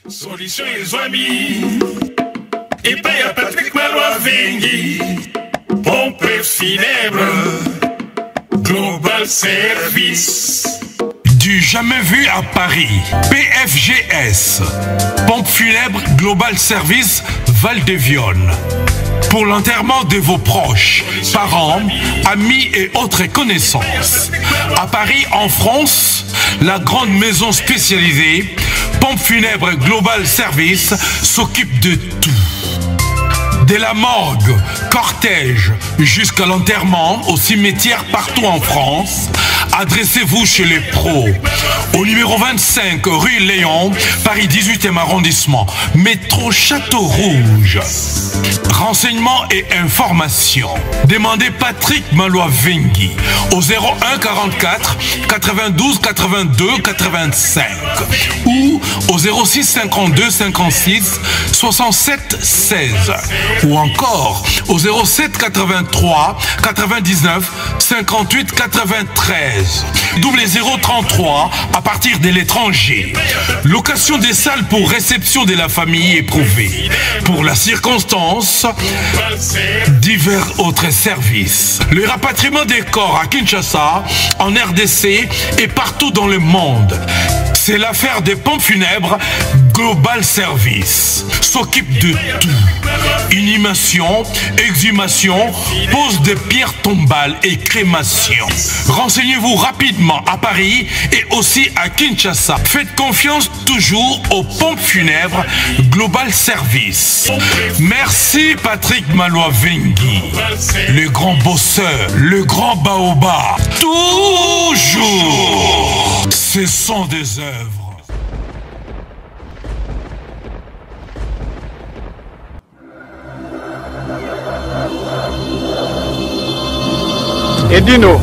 Solution ezwami epai ya Patrick Malwa Vengi, pompe funèbre Global Service. Du jamais vu à Paris, PFGS, Pompe funèbre Global Service Val de Vionne. Pour l'enterrement de vos proches, parents, amis et autres connaissances. À Paris, en France, la grande maison spécialisée, Pompe funèbre Global Service, s'occupe de tout. De la morgue, cortège, jusqu'à l'enterrement au cimetière partout en France, adressez-vous chez les pros. Au numéro 25, rue Léon, Paris 18e arrondissement, métro Château Rouge. Renseignements et informations. Demandez Patrick Malois-Vengui au 01 44 92 82 85 ou au 06 52 56 67 16 ou encore au 07 83 99 58 93 0033 à partir de l'étranger. Location des salles pour réception de la famille éprouvée. Pour la circonstance, divers autres services. Le rapatriement des corps à Kinshasa, en RDC et partout dans le monde. C'est l'affaire des pompes funèbres Global Service. S'occupe de tout. Inhumation, exhumation, pose de pierres tombales et crémation. Renseignez-vous rapidement à Paris et aussi à Kinshasa. Faites confiance toujours aux pompes funèbres Global Service. Merci Patrick Malois-Vengui, le grand bosseur, le grand baobab. Toujours, ce sont des œuvres. Edino,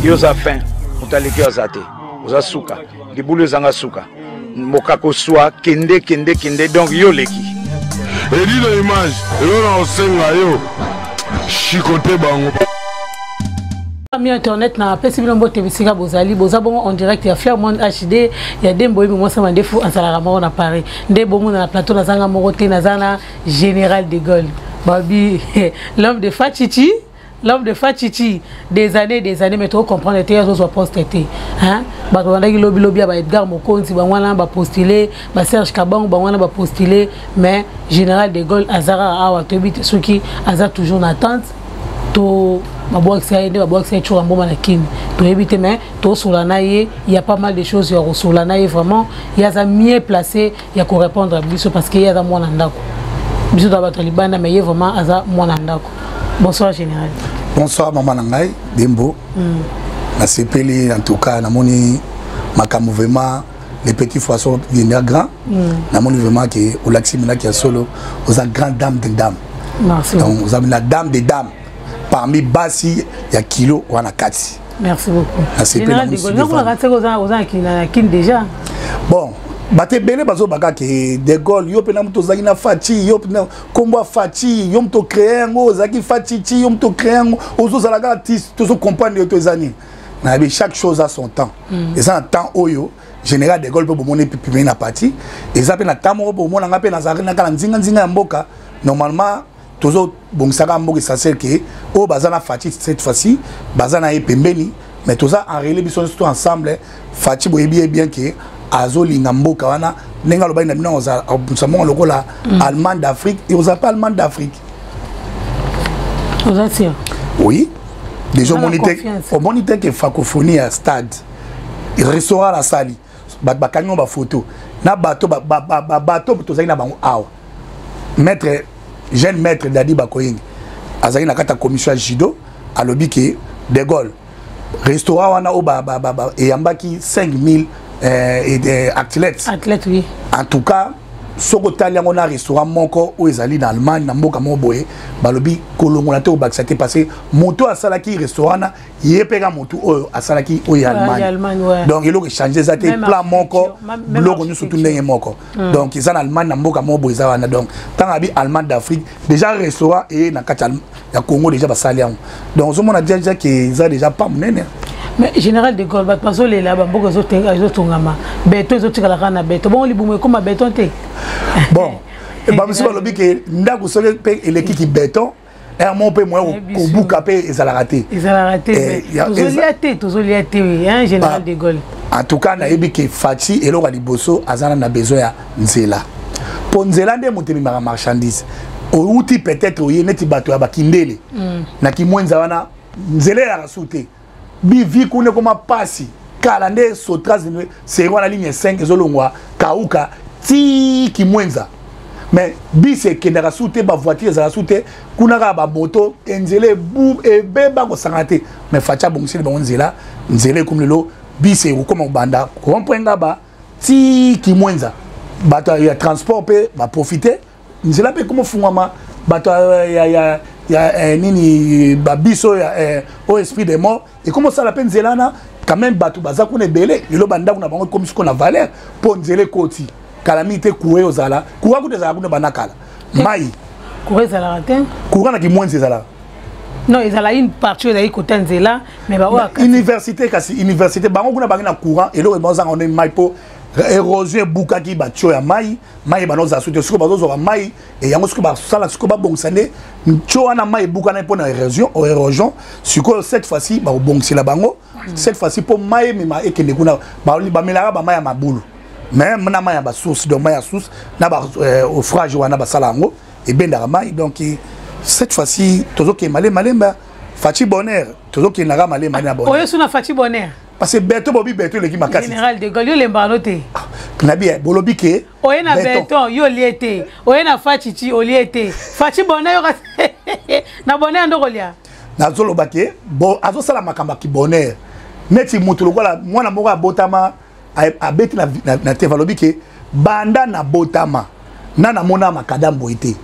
yo oza fin, moto aleki yo aza te, oza suka, libulu ezanga suka, mokako swa, kende kende kende, donc yo oleki. Edino image, eloko na kosenga yo, chicote bango. Ami internet na pesi bino mbote bisika bozali boza bongo en direct ya Flair Monde HD ya Dembo Yemi mwasa mandefu azalaka moko na Paris nde bomona na plateau nazanga moko te naza na Général de Gaulle babi l'homme de Fachichi l'homme de Fachichi des années des années mais to comprendre te azozwa poste te hein bato bandaki lobi lobi ya ba Edgar Mokonzi bango wana ba postuler ba Serge Kabango bango wana ba postuler mais Général de Gaulle azaka awa toyebi te soki aza toujours na attente to babwakisa ye nde babwakisa ye tshoura mboma na kini toyebi te mais tosola na ye il y a pas mal de choses ya kosola na ye vraiment ye aza mieux placé ya korépondre biso parce que ye aza mwana ndako biso toza bato ya libanda mais ye vraiment aza mwana ndako bonsoir général bonsoir mama na ngai dembo nasepeli en tout cas namoni makambo vraiment les petits poissons deviendra grand mm. namoni vraiment ke olakisi minaki ya solo oza grande dame de dame Merci. donc oza la dame de dame parmi basi ya kilo wana kati merci beaucoup kin déjà bon bato ebele bazobaka ke de gaulle yo mpena moto ozalaki na faci yo mpena nkombo ya faci yo moto ocree yango ozalaki facici yo moto ocree yango ozozala kaka ti tozocomprendre yo to eza nini nayebi chaque chose a son temps mm. eza na temps oyo général de gaulle mpe bomoni pembeni na parti eza mpe na temps moko bomona nga mpe nazalaki naka na nzinga nzinga ya mboka normalement tozobongisaka mboka essentiel ke oyo baza na Fatshi cette fois-ci baza na ye pembeni mais toza en relais biso nyonso to ensemble Fatshi boyebi ye bien ke azolinga mboka wana ndenge alobaki na bino akobundisa mongo lokola mm. Allemagne d'Afrique et oza pas Allemagne d'Afrique oza sûr oui déjà omoni te omoni te ke francophonie ya stade restaurant na sali bato bakangi ngo bafoto na bato bato tozalaki na bango awa maître jeune maître dadi bakoyenge azalaki na kati ya commission ya judo alobi ke de Gaulle restaurant wana oyo eyambaki 5000 euh, euh, athlètes athlètes oui en tout cas soki otali yango na restaurant moko oyo ezali na allemagne na mboka moko boye balobi kolongola te kobakisa te parce que moto asalaki restaurant wana ye mpe ka motu oyo asalaki oyo ya allemagne donc eloko echange eza te plat moko biloko nyonso tu ndenge moko mm. donc eza na allemagne na mboka moko boye eza wana donc ntango abi allemagne d'afrique déjà restaurant eye na kati ya congo déjà basali yango donc ozomona déjà ke eza déjà pas monene mais général de Gaulle bato bazolela bamboka ezotongama beton ezotikala kaka na beton bongo libumu ekóma beton te. Bon, bamosusu balobi ke ndako soki mpe eleki ki beton, heure moko mpe moyen kobuka mpe ezalaka te. Ezalaka te. Tozolia te, tozolia te, hein, général de Gaulle. En tout cas, nayebi ke Fatshi, eloko ya liboso, aza na besoin ya nzela, mpo nzela nde moto ememaka marchandise. Outi peut-être oye neti bato ya bakindele na Kimwenza wana, nzela eyaka su te, bivi kuna ekoma pasi. Kala nde Sotras seri wana, ligne 5 ezolongwa Kauka ti Kimwenza, mais bus ekendaka su te, bavoiture ezalaka su te kuna, kaka bamoto. Nzela ebu ebeba kosangana te, mais Fatshi abongiseli bango nzela. Nzela ekomi lelo, bus ekokoma kobanda rond-point Ngaba ti Kimwenza. Bato ya transport mpe baprofite, nzela mpe ekoma ofungwama. Bato ya nini, babiso ya oyo, esprit de mort ekoma osala mpe nzela wana. Quand même, bato baza kuna ebele lelo, bandako na bango ekomi siko na valeur mpo nzela ekoti. Kala mingi te, courant ozala, courant kuta ezala kuna banda kala, mai. Courant ezalaka te. Courant na Kimwenzi ezalaka. Non, ezala une partie ezali kota nzela, mais baoyo université, kasi université bango kuna bangi na courant. Eloko bazanga nde mai, mpo érosion ebukaki batio ya mai. Mai ebanda ozala su te. Sikoyo bazozwaka mai yango, sikoyo basala, sikoyo babongisa nde tio wana mai ebukana mpo na érosion. Sikoyo cette fois-ci bakobongisela bango, cette fois-ci mpo mai emema ekende kuna. Bamelaka bamai ya mabulu, mais na mai ya basource, donc mai ya source na baouvrage wana basala yango ebendaka mai. Donc cette fois-ci tozokende malembe malembe. Fatshi bonheur, tozokendaka malembe na bonheur. Oyo suna Fatshi bonheur. Parce que beto bobi, beto eleki makasi. Général de Gaulle, yo olembaka no te. Nabi bolobi ke oye na beton, yo olie te. Oye na Fatshi ti olie te. Fatshi bonheur, yo kasi na bonheur ndo kolia. Nazoloba ke bo azosala makambo ya kibonheur neti motu lokola mwana moko abotama, abeti na teve, alobi ke banda nabotama na namona makadam boye te,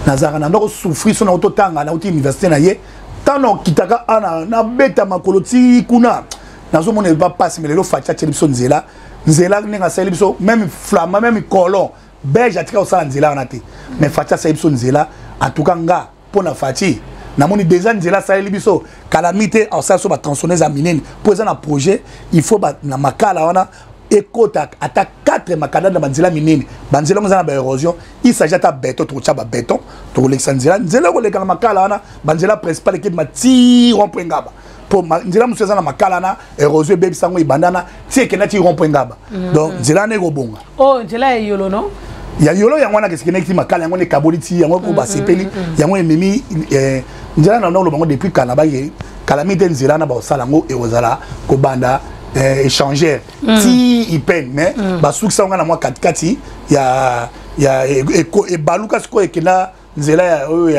nazalaka na ndako souffrir. So nauti otanga, nauti université na ye, ntango okitaka ana nabeta makolo ti kuna, nazomona eba pasi. Mais lelo Fatshi atieli biso nzela. Nzela ndenge asaleli biso, même flamand, même colon belge atika kosala nzela wana te, mais Fatshi asaleli biso nzela. En tout cas, nga mpo na Fatshi, namoni déjà nzela asaleli biso. Kalami te, asala so batrançonneuse ya minene, mpo eza na projet. Il faut na Makala wana ekota ata 4 makada na banzela minene. Banzela yango eza na baérosion. Il s'agit ata béton, tokotya babéton, tokolekisa nzela. Nzela ekoleka na Makala wana, banzela principale ekebima ti rond-point Ngaba, mpo nzela mosusu eza na Makala na érosion ebebisa yango, ebanda ti ekenda ti rond-point Ngaba. Donc nzela wana ekobonga. Oh, nzela ya Yolo, no? Ya Yolo yango wana kesekendaki ti Makala, yango wana ekaboli ti yango po basepeli yango ememi nzela na oloba yango depuis kala. Baye kala mingi te, nzela wana bakosala yango, ekozala kobanda échangeur ti Ipene, mais basukisa yango na mwa katikati ya ebaluka. Sikoyo ekenda nzela ya oyo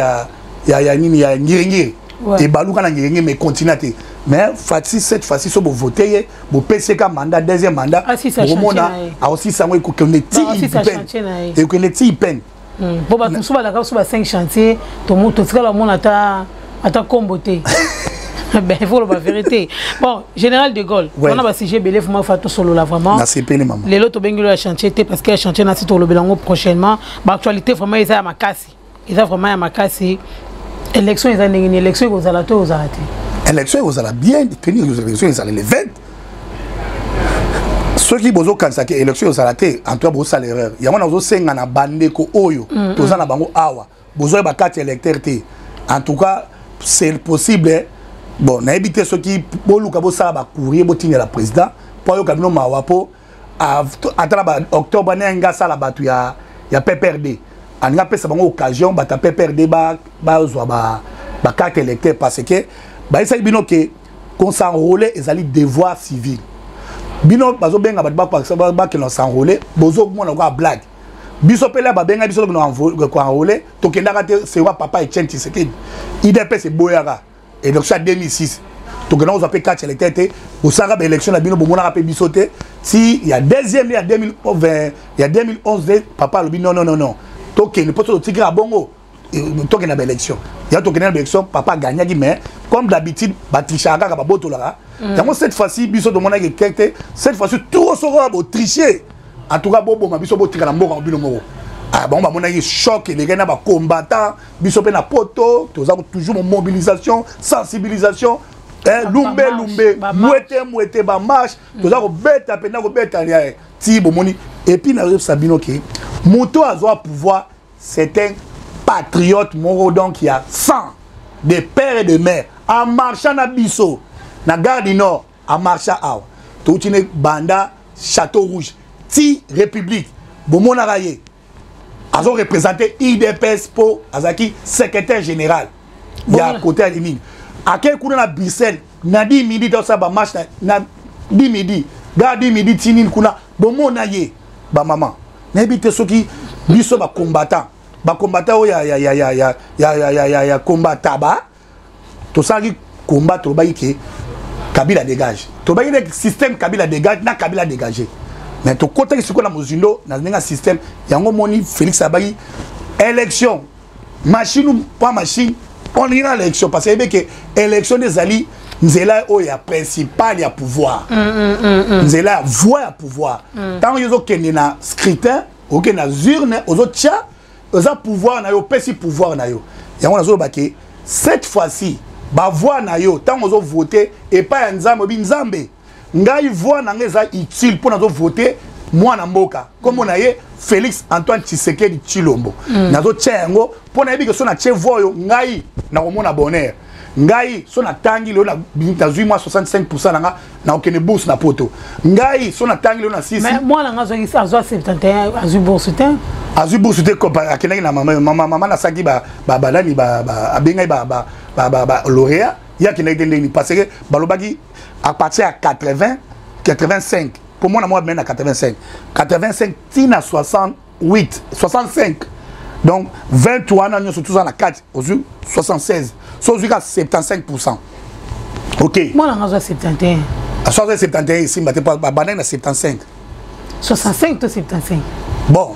ya nini, ya Ngiringiri. Ebaluka na Ngiringiri, mais continue te. Mais Fatshi, cette fois-ci, so bovote ye, bopesi ye ka mandat, deuxième mandat, bokomona aosisa yango, ekokende ti Ipene, ekokende ti Ipene. Po bato mosusu balaka biso ba 5 chantier, totikala omona ata kombo te. Ben, il faut la vérité. Bon, général de Gaulle, on a un sujet ebele, vraiment fa tosolola vraiment. Nasepeli, mama. Lelo tobengelo ya chantier te, parce que ya chantier nasi tolobela yango prochainement. Ba actualité vraiment eza ya makasi. Eza vraiment ya makasi. Élection eza ndenge nini? Élection ekozala to ekozala te? Élection ekozala bien tenir. Élection ezala le 20. Soki bozokanisa ke élection ezala te, en tout cas bozosala erreur. Yango nazosenga na bandeko oyo toza na bango awa, bozoyeba carte électeur te, en tout cas c'est possible. Bon, nayebi te soki boluka bosala bacourrier, botindela président mpo ayoka bino mawa, mpo ata na baoctobre ndenge asala bato ya PPRD, alingi apesa bango occasion, bato ya PPRD bazwa bacarte électeur, parce que bayebisaki bino ke kos'enrôler ezali devoir civil. Bino bazobenga bato bakende s'enrôler, bozomona kwa blague. Biso mpe la babenga biso koenrôler, tokendaka te. Sewa papa Etienne Tshisekedi, UDPS eboyaka élection ya 2006, tokenda kozwa mpe carte électeur te. Bosalaka baélection na bino, bomonaka mpe biso te. Si ya deuxième ya 2020, ya 2011 nde papa alobi: "Non, non, non, non, tokende mpo so totikaka bongo, tokende na baélection." Ya tokende na baélection, papa agagnaki, mais comme d'habitude batrichaka kaka, babotolaka yango. Cette fois-ci biso tomonaki ekek te. Cette fois-ci trop, soko botriche, en tout cas boboma biso, botika na mboka bino moko. Ah, bango bamonaki choc elekaki na bacombattant. Biso mpe na poto toza toujours mobilisation, sensibilisation, lumbe lumbe, mwete mwete, bamarche toza kobeta mpenza, kobeta ti bomoni. Et puis nazoyebisa bino ke Moto azwa pouvoir, c'est un patriote moko, donc ya sang de père et de mère. Amarcha na biso na Gare du Nord, amarcha awa, touti ne banda Château Rouge ti République, bomonaka ye azo représente UDPS mpo azalaki secrétaire général ya côté ya nini. Akei kuna na Bruxelles na 10 midi, tosala bamarche na 10 midi, gare 10 midi ti nini kuna, bomona ye. Bamama, nayebi te soki biso bacombattant, bacombattant oyo ya combataba, tosalaki combat, tolobaki ke Kabila dégage, tolobaki nde système Kabila dégage na Kabila dégage. Mais tokotaki sikoyo na mozindo na ndenge ya système yango. Moni Félix abaki élection, machine ou pas machine, on ira élection, parce que yebi ke élection nde ezali nzela oyo ya principale ya pouvoir, nzela ya voie ya pouvoir. Ntango yo ozokende na scrutin, okende na urne, ozotia, oza pouvoir na yo, opesi pouvoir na yo. Yango nazoloba ke cette fois-ci, bavoix na yo, ntango ozovote epai ya Nzambe, obi Nzambe, ngai voix na ngai eza utile mpo nazovote mwana mboka, nkombo na ye Félix Antoine Tshisekedi Tshilombo. Nazotia yango mpo nayebi ke so natie voix oyo, ngai nakomona bonheur. Ngai so natangi lelo, nazwi mwa 65 % na nga, nakokende bourse na Poto. Ngai so natangi lelo na sisi. Mwana nga azwa 71, azwi bourse te. Azwi bourse te, akendaki na mama. Mama nasalaki banani, abengaki lauréat, ye akendaki te. Ndenge? Parce que balobaki à partir ya 80, 85, mpo mwana moko abimai na 85, 85 ntina 68, 65, donc 20 wana nyonso toza na kati, ozwi 76. So ozwi ka 75 %, ok. Mwana nga azwa 71. So azwa 71, esimba te, babandaki na 75. 65 to 75? Bon,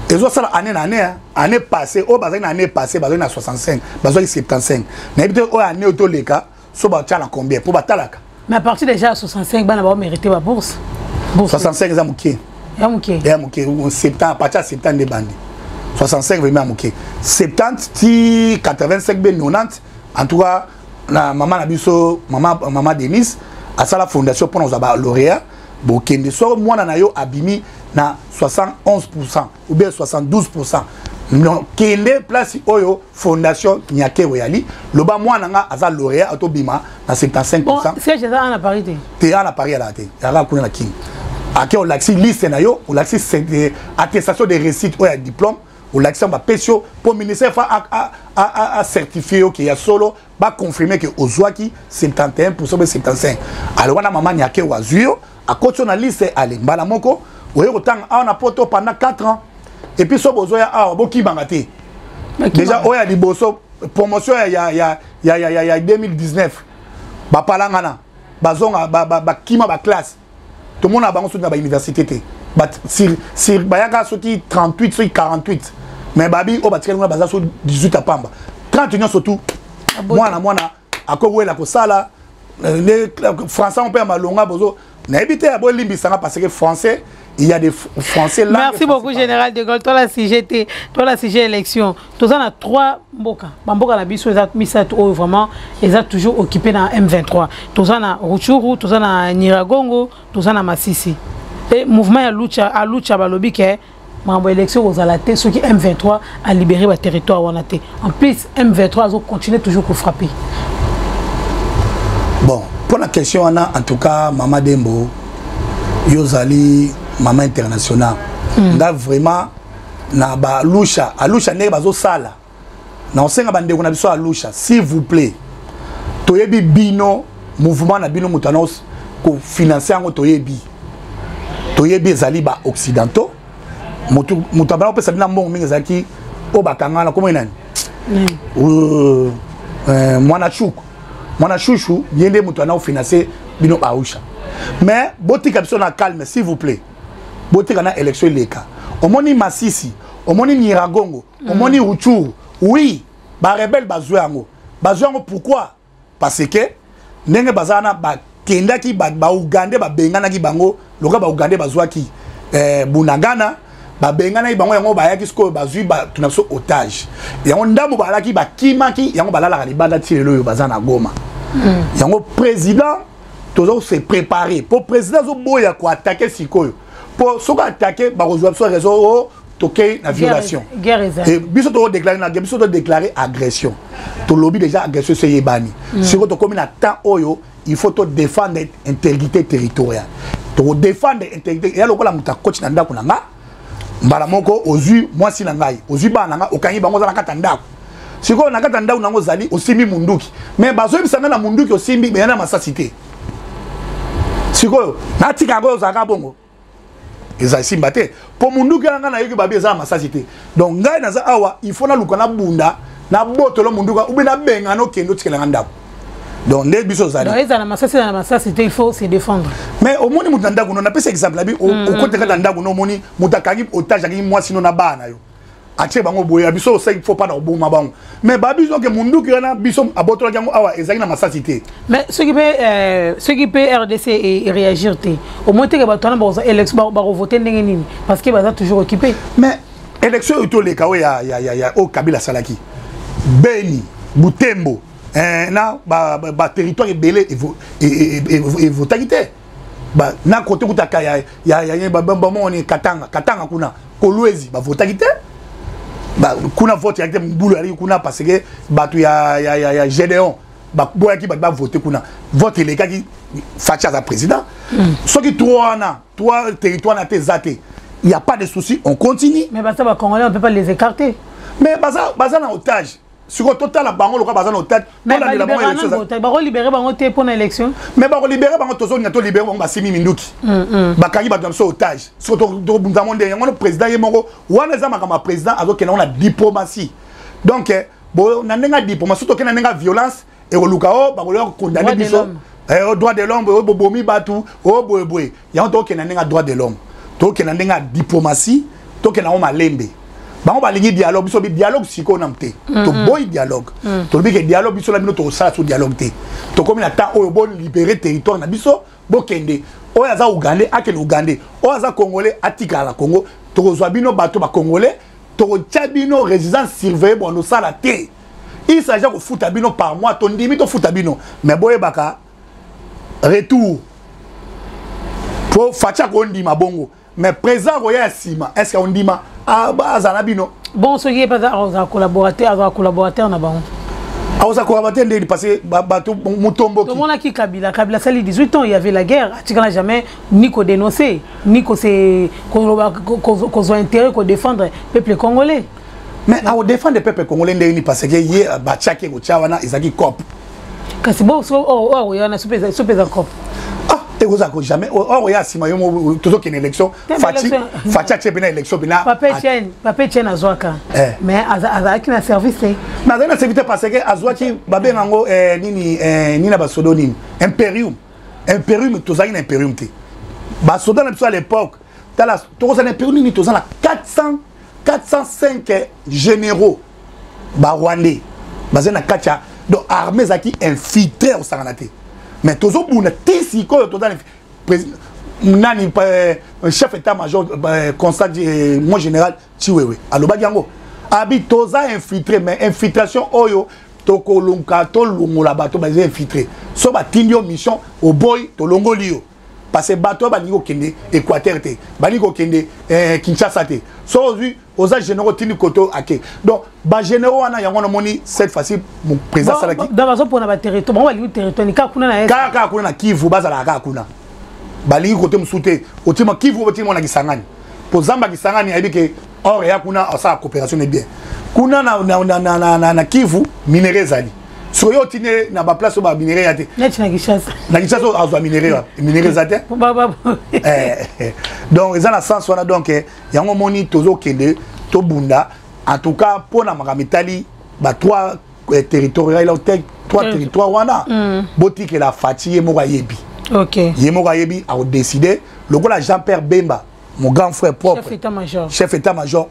ezosala année na année. Année passée, oyo bazalaki na année passée bazalaki na 65, bazwaki 75. Nayebi te oyo année oyo toleka so batia na combien, mpo batalaka. Mais à partir déjà 65, bana baomérite babourse. 65 eza moke. Ya moke. Ya moke. 70, à partir ya 70 nde bandi. 65 vraiment ya moke. 70 ti 85 be 90. En tout cas, na mama na biso, mama Denis asala fondation mpona kozwa balauréat. Bokende, soko mwana na yo abimi na 71 % ou bien 72 %, non, kende place oyo fondation Nyakero yali, loba mwana nga aza lauréat, atobima na 75. Bon, siège eza na Paris te? Te, ana Paris alaka te, alaka kuna na King. Ake, olakisi liste na yo, olakisi attestation de réussite oyo ya diplôme, olakisi yango, bapesi yo, mpo ministère fa acertifie yo ke ya solo, baconfirme ke ozwaki 71 % be 75. Alors wana mama Nyakero azwi yo, akoti yo na liste. Ale, mbala moko oye kotanga awa na Poto pendant 4 ans. Et puis so bozoya awa, bokimanga te. Déjà oyo ya liboso, promotion ya 2019, bapalangana, bazonga, bakima baclasse, tomona bango soki na bauniversité te. Bayaka soki 38, soki 48, mais babi oyo batikali kuna baza so 18 ya pamba, 30 nyonso tu. Mwana mwana akowela kosala français mpe ya malonga, bozo nayebi te, bolimbisanga, parce que français, il y a des français là. Merci beaucoup, général de Gaulle. Toi la sujet, toi la sujet élection. Toza na trois mboka. Bamboka na biso eza misato oyo vraiment eza toujours occupé na M23. Toza na Rutshuru, toza na Nyiragongo, toza na Masisi. Et mouvement ya Lucha, a Lucha balobi ke makambo élection kozala te soki M23 a libéré ba territoire wana te. En plus, M23 azo continuer toujours ko frapper. Bon, pour la question wana, en tout cas, Mama Dembo, yo ozali mama international. Nga vraiment na balusha, alusha ndenge bazosala, na osenga bandeko na biso alusha, s'il vous plaît, toyebi bino, mouvement na bino, moto ana kofinanse yango, toyebi, toyebi ezali baoccidentaux. Moto abana kopesa bino mbongo mingi ezalaki oyo bakanga na komoi nani, mwana shuku, mwana shushu, ye nde moto ana kofinanse bino bausha. Mais botika biso na calme, s'il vous plaît. Botika na élection eleka. Omoni Masisi, omoni Nyiragongo, omoni Rutshuru, oui, barebele bazwi yango, bazwi yango. Pourquoi? Parce que ndenge baza wana, bakendaki, baugandais babenganaki bango. Lokola baugandais bazwaki Bunagana, babenganaki bango, yango bayaki sikoyo, bazwi bato na biso otage. Yango ndambo balaki, bakimaki, yango balalaka libanda ti lelo oyo baza na Goma. Yango président toza se préparer, po président azoboya koattaquer sikoyo, po soki attaquer, bakozwa biso réseau o. Tokei na violation, biso tokodéclare na guerre, biso todéclare agression. Tolobi déjà agression so eyebani. Sikoyo tokomi na temps oyo il faut todéfendre intégrité territoriale. Tokodéfendre intégrité eya lokola moto akoti na ndako na nga mbala moko, ozwi mwasi na ngai, ozwi bana na ngai, okangi bango, oza na kati ya ndako. Sikoyo na kati ya ndako nango ozali, osimbi munduki, mais bazoyebisa ngai na munduki osimbi meya na masasi te. Sikoyo natika yango, ozalaka bongo, eza esimba te, mpo munduki wana ngai nayoki babi eza na masasi te. Donc ngai naza awa, il faut naluka nabunda, nabotolo munduki ube, nabenga nokende, otikelanga ndako. Donc nde biso ozali. Ezala masasi, na masasi te, il faut se défendre. Mais omoni moto na ndako no, napesa exemple abi, okote kati na ndako no, omoni moto akangi otage, akangi mwasi no na bana na yo, atie bango boye ya biso, osaki faut pas na koboma bango, mais babiso ke munduki wana biso abotolaki yango awa ezalaki na masasi te. Mais soki mpe RDC réagir te, au moins teke bato wana bakozwa élection, bakovote ndenge nini? Parce que baza toujours occupé. Mais élection oyo toleka, oyo ya oyo Kabila asalaki, Beni, Butembo, na baterritoire ebele evotaki te. Na kote kutaka ya bamoni Katanga, Katanga kuna, Kolwezi, bavotaki te kuna. Vote yaki te, mbulu yalaki kuna, parce que bato ya Gédéon baboyaki bato bavote kuna. Vote elekaki, Fatshi aza président. Soki trois wana, trois territoire na te eza te, il y a pas de souci, on continue. Mais baza bacongolais, on peut pas les écarter. Mais baza na otage. Sikoyo totala bango lokola baza na otage. Tolandela bango, bakolibere bango te mpo na élection. Mais bakolibere bango, tozolinga tolibere bango, basimi minduki, bakangi bato na biso otage. Sikoyo tokobundisa yango ndenge yango wana? Président ye moko wana, eza makambo ya président, azokende yango na diplomatie. Donc na ndenge ya diplomatie, tokende na ndenge ya violence, ekoluka o bakolia kokondane biso, droit de l'homme oyo bobomi bato oyo boyeboye. Yango tokokende na ndenge ya droit de l'homme, tokokende na ndenge ya diplomatie, tokende yango malembe. Bango balingi dialogue, biso bi dialogue sikoyo nanu te. Toboyi dialogue, tolobi ke dialogue biso na bino tokosala so dialogue te. Tokomi na temps oyo bolibere territoire na biso, bokende. Oyo aza Ougandais akende Ougandais, oyo aza Congolais atikala na Congo. Tokozwa bino bato bacongolais, tokotia bino résidence surveillée, bwanda osala te. Il s'agit kofuta bino par mois, tondimi tofuta bino, mais boyebaka retour po Fatshi akondima bongo, mais président akoya ya nsima, est ce que ondima azala na bino? Bon, soki ye mpe azala collaborateur, azala collaborateur na bango. Akoza collaborateur ndeni? Parce que bato mutomboki. Tomonaki Kabila, Kabila asali 18 ans, il y avait la guerre, atikala jamais ni kodénoncer, ni koloba kozwa intérêt kodéfendre peuple congolais. Mais akodéfendre peuple congolais ndenge nini? Parce que ye batiaki kotia wana ezalaki cope. Kasi bo oyo akoya wana sope eza cope. Ah, ekozala ko jamais oyo ya nsima. Yo tozokende élection, Fatshi atie mpena élection mpena. Papa Etienne azwaka, mais azalaki na service te. Mais azalaki na service te parce que azwaki, babenga yango nini nini na basodo nini, imperium. Imperium, tozalaki na imperium te. Basoda na biso à l'époque, tala, tokozala na imperium nini? Toza na 400 405 généraux barwandais bazali na kati ya, donc armée ezalaki infiltré, kosangana te. Mais tozobunda te. Sikoyo toza nani, chef état major Constant, mon général Chiwewe alobaki yango, abi toza infiltré, mais infiltration oyo tokolunga tolongola bato baza infiltré. So batindi yo mission, oboyi, tolongoli yo, parce que bato oyo balingi kokende Équateur te, balingi kokende Kinshasa te. So ozwi oza généraux, otindi koto ake. Donc bagénéraux wana, yango namoni cette fois-ci président asalaki. Donc bazopona baterritoire, bango balingi territoire ni kaka kuna na kaka kaka kuna na Kivu, bazalaka kaka kuna, balingi kote mosusu te. Otima Kivu, otima na Kisangani, po zamba Kisangani ayebi ke or eya kuna, asala coopération ne bien kuna na Kivu, minerai ezali. Soki yo otindi na baplace oyo baminerai ya te. Neti na Kinshasa. Na Kinshasa azwa minerai wapi? Minerai eza te. Donc eza na sens wana. Donc yango omoni tozokende tobunda. En tout cas mpo na makambo etali ba trois territorial, trois territoire wana, botikela Fatshi, ye moko ayebi. Ye moko ayebi, akodécide lokola Jean Pierre Bemba, mon grand frère propre. Chef état major. Chef état major,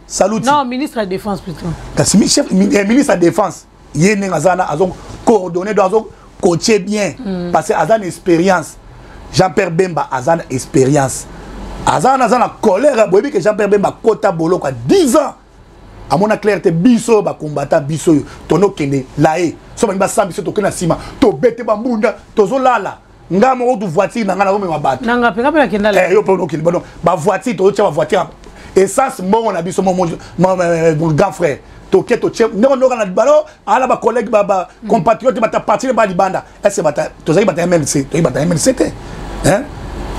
salut. Non, ministre de la défense plutôt. Kasi chef, ministre de la défense, ye ndenge aza wana, azo coordonner, donc azo coacher bien, parce que aza na expérience. Jean Pierre Bemba aza na expérience, aza wana, aza na colère. Boyebi ke Jean Pierre Bemba akota boloko ya 10 ans, amona clair te. Biso bakombata, biso oyo tonokende laye, so balingi basala biso, tokende na nsima, tobete bambunda, tozolala. Nga moko tu voiture na nga nazomema bato. Nanga mpe, nga mpe nakenda. Yo mpe okende bano bavoiture, tozotia bavoiture. Essence mbongo na biso, mon grand frère, toke totie ndenge ndoka na balo ala ba collègue, ba compatriote, bata parti ba libanda. Est-ce bata tozali bata MLC, toyi bata MLC te, hein?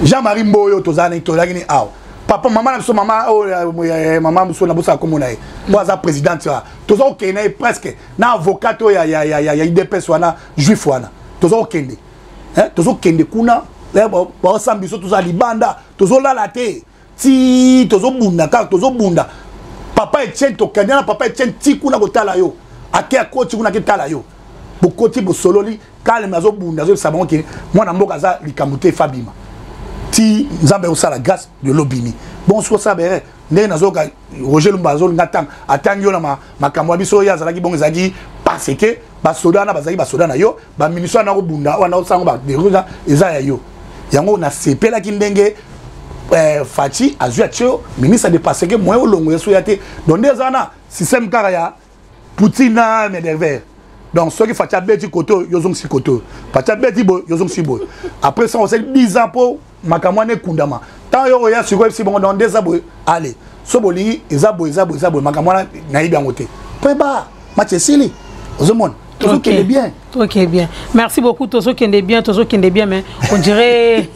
Jean-Marie Mboyo, tozali, tozalaki ni awa, papa, mama na biso, mama oyo, mama mosusu na bosaka kombo na ye po aza présidente wa, toza kokende na ye presque na avocat oyo ya UDPS wana, juif wana. Toza kokende, tozokende kuna, baosamba biso, toza libanda, tozolala te ti tozobunda kaka, tozobunda. Papa Etienne, tokende na papa Etienne ti kuna kotala yo, ake akoti kuna, aketala yo, bokoti, bosololi calme, azobunda, azoyebisa bango ke mwana mboka aza likambo te, efabima ti Nzambe akosala grâce de lobimi. Bon, soki osala bere ndenge nazoyoka Roger Lumba azolinga ntango atangi yo na makambo ya biso oyo azalaki bongo, ezalaki parce que basoda wana bazalaki basoda na yo, bamunition wana kobunda wana osango baderuza eza ya yo. Yango nasepelaki ndenge Fatshi azwi, atie yo ministre de, parce que moyen olongo yeso ya te. Donc nde eza wana système kaka ya Poutine na Medvedev. Donc soki Fatshi abeti kote oyo, yo ozongisi kote oyo, Fatshi abeti boye, yo ozongisi boye. Après ça, osali 10 ans mpo makambo wana ekundama. Ntango yo oya sikoyo, ebisi bongo, donc nde eza boye, ale so bolingi eza boye, eza boye, eza boye, makambo wana nayebi yango te po eba match esili. Ozomona tozokende bien. Ok, bien, merci beaucoup. Tozokende bien, tozokende bien, mais on dirait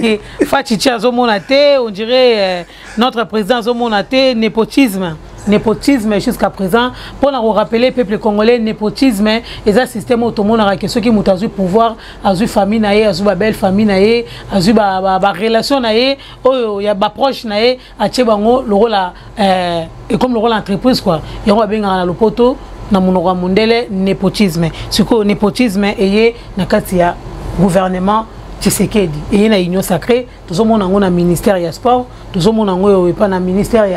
Fatshi azomona te, on dirait notre président azomona te. Népotisme, népotisme jusqu'à présent. Mpona korappeler peuple congolais, népotisme eza système oyo tomonaka ke soki moto azwi pouvoir, azwi famille na ye, azwi babelle famille na ye, azwi barelation na ye oyo ya baproche na ye, atie bango lokola comme lokola entreprise quoi. Yango babengaka na lopoto, na monoko ya mondele, népotisme. Sikoyo népotisme eye na kati ya gouvernement Tshisekedi, eye na Union sacrée. Tozomona yango na ministère ya sport, tozomona yango oyo epa na ministère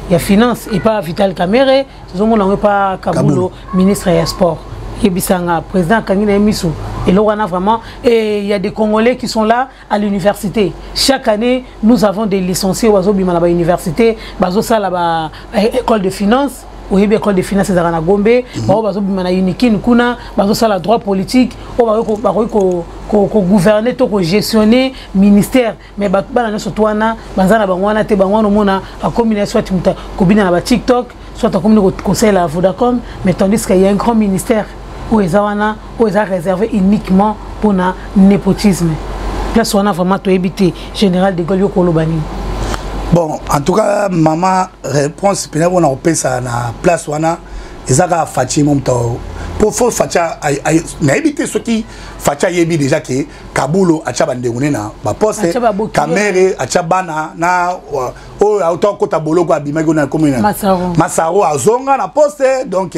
ya finance epa Vital Kamerhe, tozomona yango epa Kabulo, ministre ya sport. Yebisanga, président akangi na ye miso eloko wana vraiment? Et il y a des Congolais qui sont là à l'université. Chaque année, nous avons des licenciés bazobima na bauniversité, bazosala ba école de finance. Oyebi école de finance ezalaka na Gombe. Bao bazobima na Unikin kuna, bazosala droit politique, oyo bakoki kogouverne to kogestionner ministère. Mais bato bana nyonso to wana baza na bango wana te. Bango wana omona akomi na soit moto kobina na baTikTok, soit akomi kosalela Vodacom, mais tandis qu'il y a un grand ministère oyo eza wana, oyo eza réservé uniquement mpona népotisme. Place wana vraiment toyebi te. Général de Gaulle, yo koloba nini? Bon, en tout cas, mama, réponse mpena mpona kopesa na place wana eza kaka Fatshi mo moto po fo Fatshi. Nayebi te soki Fatshi ayebi déjà ke Kabulo atya bandeko ne na baposte, Kamerhe atya bana na oyo auta okota boloko, abimaki na komi Masaro, azonga na poste. Donc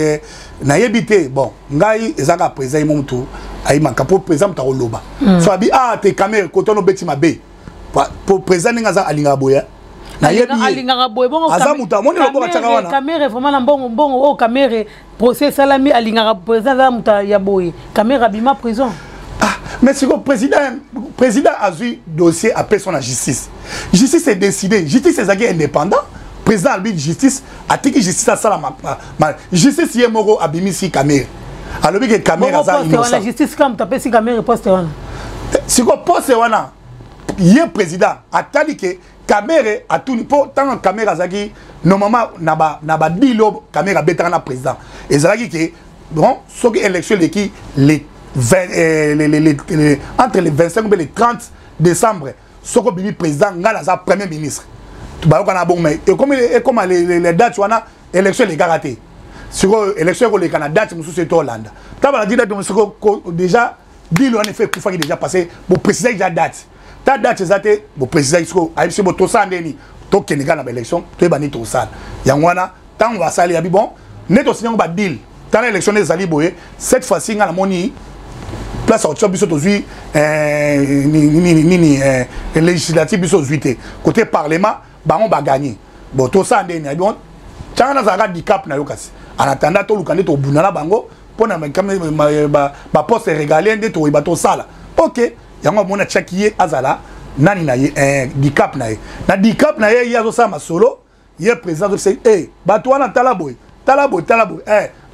nayebi te. Bon, ngai eza kaka président ye mo motu ayimaka, po président moto akoloba so abi ah te, Kamerhe koto wana obeti mabe, po président ndenge aza alingaka boye. Nayebi alingaka boye bongo. Aza moto amoni loboko atiaka wana. Kamerhe vraiment na mbongo, mbongo oyo Kamerhe, procès esalami, alingaka président aza moto ya boye. Kamerhe abima prison. Ah, mais sikoyo président azwi dossier, apesi na justice, justice edécide, justice ezalaki indépendant. Président alobi justice, atiki justice asala justice ye moko, abimisi Kamerhe, alobi ke Kamerhe aza innocent. Justice kaka moto apesi Kamerhe poste wana. Sikoyo poste wana, ye président atali ke Kamerhe atuni, mpo ntango Kamerhe azalaki normalement na badeal oyo Kamerhe abetaka na président, ezalaki ke bon, soki élection eleki le 20, entre le 25 mpe le 30 décembre, soki obimi président, ngai naza premier ministre. Bayokana bongo, mais ekomi ekoma les dates wana, élection elekaka te. Sikoyo élection ekoleka na date mosusu ete olanda ntango balandi date mosusu. Déjà deal wana efe ekufaki déjà, parce que boprécisaki déjà date, ta date eza te. Boprécisaki, sikoyo ayebisi bo tosala ndeni, tokende kaka na baélection, toyeba nini tosala. Yango wana ntango basali yabi, bon, nde tosinya yango badeal, tala élection nde ezali boye. Cette fois-ci ngai namoni place ya kotia biso, tozwi nini nini législative, biso ozwi te côté parlement, bango baganye. Bon, tosala ndeni? Bon, tianga nazalaka dicap na yo, kasi en attendant toluka nde tobunda na bango mpona baposte régalien nde toyeba tosala. Ok, yango amoni atiaki ye azala nani na ye, dicap na ye. Na dicap na ye, ye azosala masolo, ye président azobisa e bato wana, tala boye, tala boye, tala boye,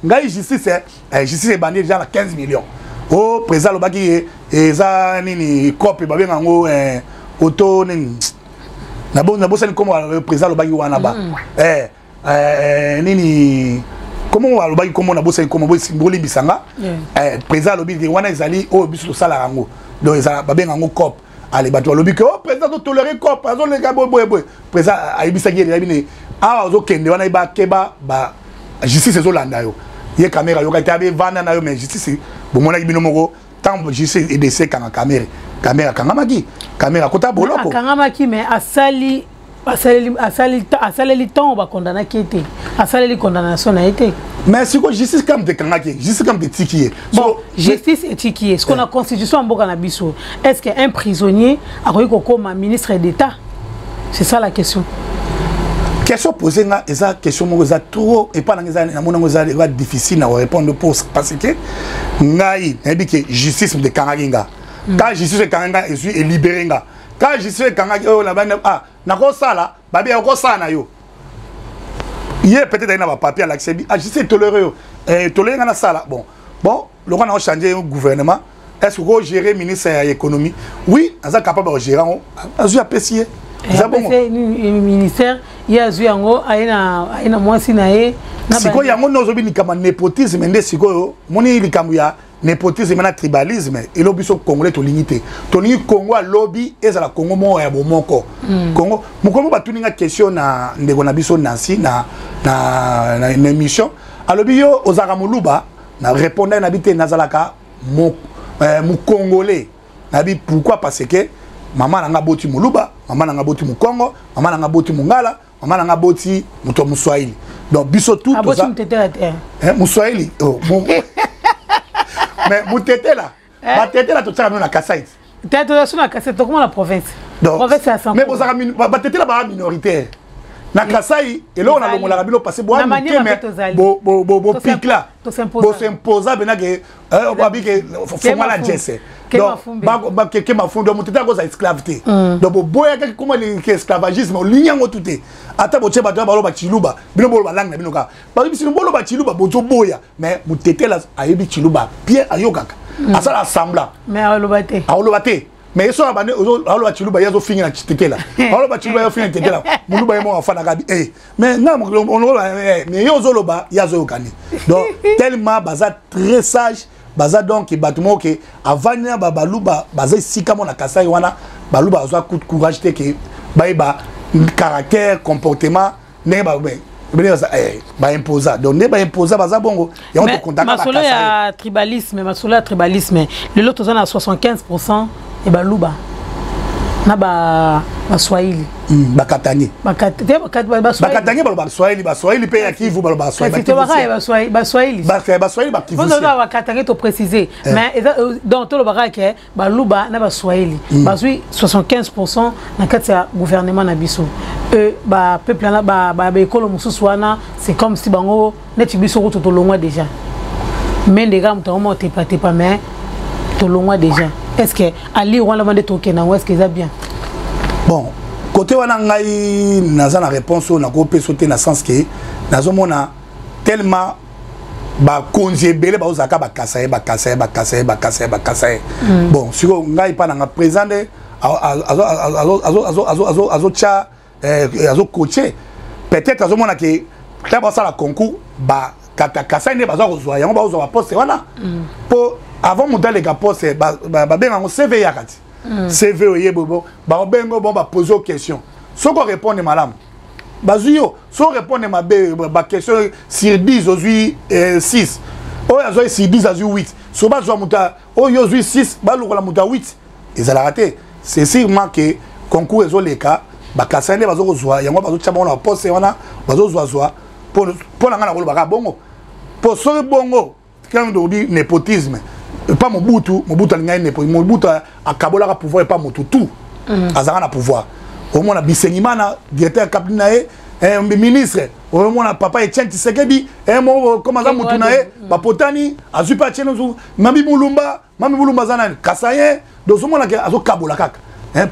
ngai justice, justice ebandi déjà na 15 millions o président alobaki ye eza nini, cope babenga yango, auto nini. Nabosani nkombo président alobaki wana ba nini, komo alobaki nkombo, nabosani nkombo, bolimbisa nga. Président alobi te wana ezali oyo biso tosalaka yango, donc ezala babenga yango coop. Ale, bato balobi ke o président azotolere coop, azoleka boye boye boye. Président ayebisaki ye, yebi ne awa ozokende wana, yeba keba, ba justice ezolanda yo. Ye Kamerhe ayokaki te, abe vanda na yo. Mais justice, bomonaki bino moko, ntango justice edese ekanga Kamerhe, Kamerhe akangamaki, Kamerhe akota boloko. Akangamaki, mais asali asaleli ntango bakondanaki ye te, asaleli condamnation na ye te. Mais sikoyo justice kam te ekangaki ye, justice kam te etiki ye. Bon, justice etiki ye. Sikoyo na constitution ya mboka na biso, est ce que un prisonnier akoki kokóma ministre d'état? C'est ça la question. Question posé nga eza question moko eza trop epa nanga, eza namoni yango eza difficile na korépondre pour, parce que ngai nayebi ke justice moto ekangaki nga. Quand justice ekangaki nga, ezwi elibere nga. Quand justice ekangaki oyo na bani, ah, nakosala babi okosala na yo ye, peut-être aye na bapapier, alakisa bi, ah, justice etolere yo, tolere nga nasala. Bon, lokola na ochange gouvernement, est ce que okogérer ministre ya économie? Oui, aza capable ya kogérer yango. Azwi, apesi ye. Eza bongo ministère, ye azwi yango, aye na mwasi na ye. Sikoyo yango nde ozobi likambo ya népotisme. Nde sikoyo moni likambo ya népotisme na tribalisme, elo biso Congolais tolingi te. Tolingi Congo alobi ezala Congo moko ya bomoko. Congo mokolo batuni nga question na ndeko na biso Nancy na émission, alobi yo ozalaka Moluba? Na répondre na bi te, nazalaka Mokongolais. Nabi pourquoi? Parce que mama na nga boti Moluba, mama na nga boti Mokongo, mama na nga boti Mongala, mama na nga boti moto ya Moswahili. Donc biso tout toza Moswahili. Oh, mais Motetela, batetela totiaka bino na Kasai. Te, toza so na Kasai, tokoma na province. Province ya Mais bozalaka batetela, baa minoritaire na Kasai. Eloko nalongolaka bino parce boa mike, bopikla, bosimposa mpena ke babi ke fonga na jese, donc ke mafundo moto te akozala esclave te. Donc boboyakaki koma ke esclavagisme, olingi yango tu te. Ata botie bato ya baloba Chiluba, bino boloba langue na bino kaka. Bayebi sino boloba Chiluba, bozoboya. Mais motetela ayebi Chiluba bien, ayokaka, asala semblant. Mais aloba te. Aloba te. Mais ye soki abandi aloba Chiluba, ye azofinga na Chitetela, aloba Chiluba, ye azofinga na Tetela. Moluba ye moko afandaka bi mais nga mais ye ozoloba, ye azoyokani. Donc tellement baza très sage, baza donc bato moko ke avandi na baluba, baza esika mo na Kasai wana, baluba bazwa coup de courage te ke bayeba caractère, comportement, ndenge baimposa. Donc nde baimposa baza bongo, yango tokontaka. Masolo ya tribalisme, masolo ya tribalisme, lelo toza na 75 % ya baluba na Baswahili. Bakatangi, bakatangi baloba Swahili, Baswahili mpe ya Kivu baloba. Baswahili. Baswahili. Bakatangi, toprécise. Mais donc tolobaka ke baluba na Baswahili bazwi 75 % na kati ya gouvernement na biso. Bapeuple wana, baekolo mosusu wana, c'est comme si bango neti biso kutu tolongwa déjà. Mais ndeka moto yango moko tepatepa, mais tolongwa déjà. Est ce que ali wana bande tokende yango, est ce que eza bien? Bon, côté wana ngai naza na réponse oyo nakopesa te, na sens ke nazomona tellement bakonzi ebele bazozalaka bakasa ye, bakasa ye, bakasa ye, bakasa ye, bakasa ye. Bon, sikoyo ngai mpa nanga président nde azotya, azocoache. Peut-être azomona ke ta basala concours, bakasa nde baza kozwa yango, bazozwa baposte wana. Mpo avant moto aleka poste, babenga yango CV yaka ti CV oyebi bo baobenga bon, bapose yo question. Soki orépondre malamu, bazwi yo. So répondre mabe, baquestion sur 10 ozwi 6, oyo azwi sur 10 azwi 8. So bazwa moto oyo ozwi 6, balokola moto ya 8, ezalaka te. C'est sûrement que concours ezoleka, bakasa nde bazokozwa yango, bazotya bango na baposte wana, bazozwazwa. Mpo na ngai nakolobaka bongo, mpo soki bongo quand tolobi népotisme epa Mobutu, Mobutu alingaki népotisme. Mobutu akabolaka pouvoir epa motu tout azalaka na pouvoir. Omona Bisengimana, directeur cabinet na ye, ministre. Omona papa Etienne Tshisekedi, moko comme aza mutu na ye, bapotani, azwi mpe atie nozu. Mami Mulumba, Mami Mulumba aza nani? Kasayen. Donc ozomona ke azokabola kaka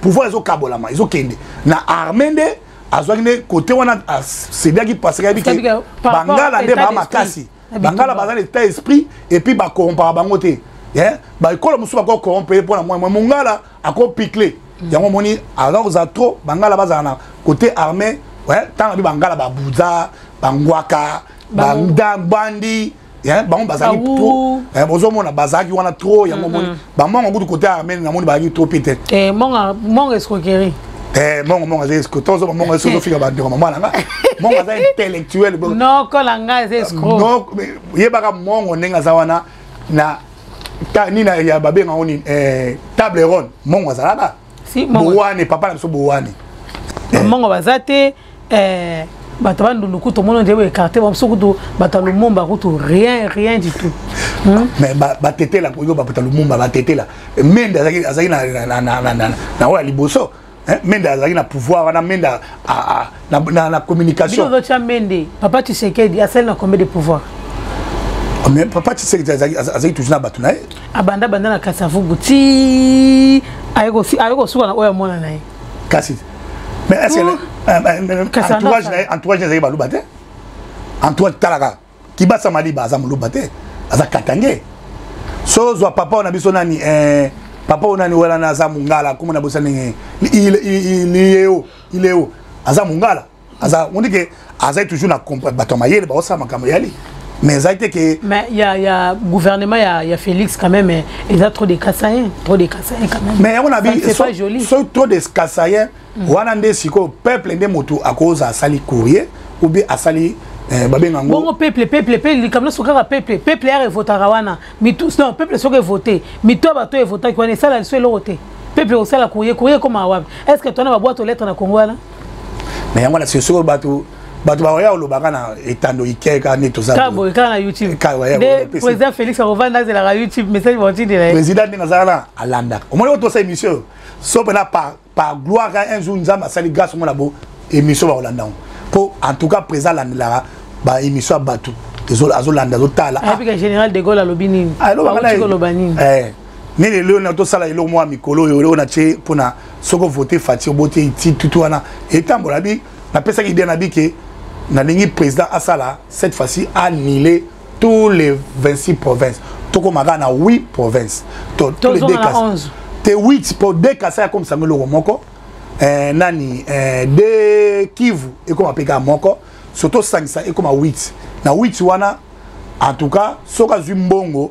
pouvoir, ezokabolama, ezokende na armée. Nde azwaki nde côté wana, asediaki parce que ayebi ke bangala nde baa makasi, bangala baza na état esprit et puis bakorrompaka bango te. Baekolo mosusu bakokorrompre ye mpona mwa mongala akopikle. Yango omoni aza kozala trop bangala bazala na côté armée. Ntango abi bangala, babuza, bangwaka, bangbandi, bango bazalaki trop. Bozomona bazalaki wana trop. Yango omoni bamongo kutu côté armée, namoni bazalaki trop pe te. Mongo escroquerie. Mongo, mongo aza escroc. Tozoba mongo ozofika bandeko mama na nga, mongo aza intellectuel. Noko na nga aza escroc. Yebaka mongo ndenge aza wana na nini ya babengango nini, table ronde, mongo azalaka bowane, papa na biso bowane. Mongo baza te. Bato bandundu kutu omoni nde écarté biso kutu, bato ya Lumumba kutu rien, rien du tout. Mais batetela oyo, bato ya Lumumba batetela Mende azalaki na oyo ya liboso. Mende azalaki na pouvoir wana, Mende na communication. Bino Mende, papa Tshisekedi asali na combien de pouvoir? Mais papa Tshisekedi azalaki toujours na bato na ye. Abanda banda na Kasavubu ti aye kosuka na oyo amona na ye. Kasi mais est ce que entourage na ye, entourage ezalaki baluba te? Entourage, talaka Kibasa Maliba, aza moluba te, aza katange. So ozwa papa oyo na biso nani, papa oyo nani wana, aza mongala, komona bosa ndenge Liyeo, Ileo, aza mongala, aza on dit que azali toujours na bato ya mayele baosala makambo yali, mais ezali te ke. Mais ya gouvernement ya Félix quand même, eza trop de Kasaïens, trop de Kasaïens quand même. Mais yango na bi, c'est pas joli. So trop de Kasaïens wana nde sikoyo peuple nde moto akoza asali courrier ou bien asali babenga yango. Bongo peuple, peuple pe likambo nyonso kaka peuple, peuple yaka evotaka wana mitu. Non, peuple soki evote, mitu ya bato evotaki wana esala liso eloko te. Peuple kosala courrier, courrier ekoma wapi? Est ce que tona baboîte aux lettres na Congo wana? Mais yango na sikoyo bato bakoya kolobaka na etando ikeka nde toza. Boye kaka na YouTube nde président Félix akovanda, azelaka YouTube message baotindela ye. Président ndenge azalaka na alandaka, omoni oyo tosala émission so mpena par gloire, un jour Nzambe asali grâce, omona bo émission bakolanda yango. Mpo en tout cas président alandelaka baémission ya bato, azolanda, azotala. Ayebika général de Gaulle alobi nini, koloba nini. Nini lelo na tosala eloko mwa mikolo oyo, eloko na tie mpona soki ovote Fati, obote ti tutu wana etambola bi. Napesaki idée na bi ke nalingi président asala cette fois-ci annuler tous les 26 provinces, tokóma kaka na 8 provinces. Tous les deux te 8, mpo deux Kasai akomisango eloko moko, nani, de Kivu ekóma mpe kaka moko. So tosangisa ekóma 8. Na 8 wana, en tout cas soki azwi mbongo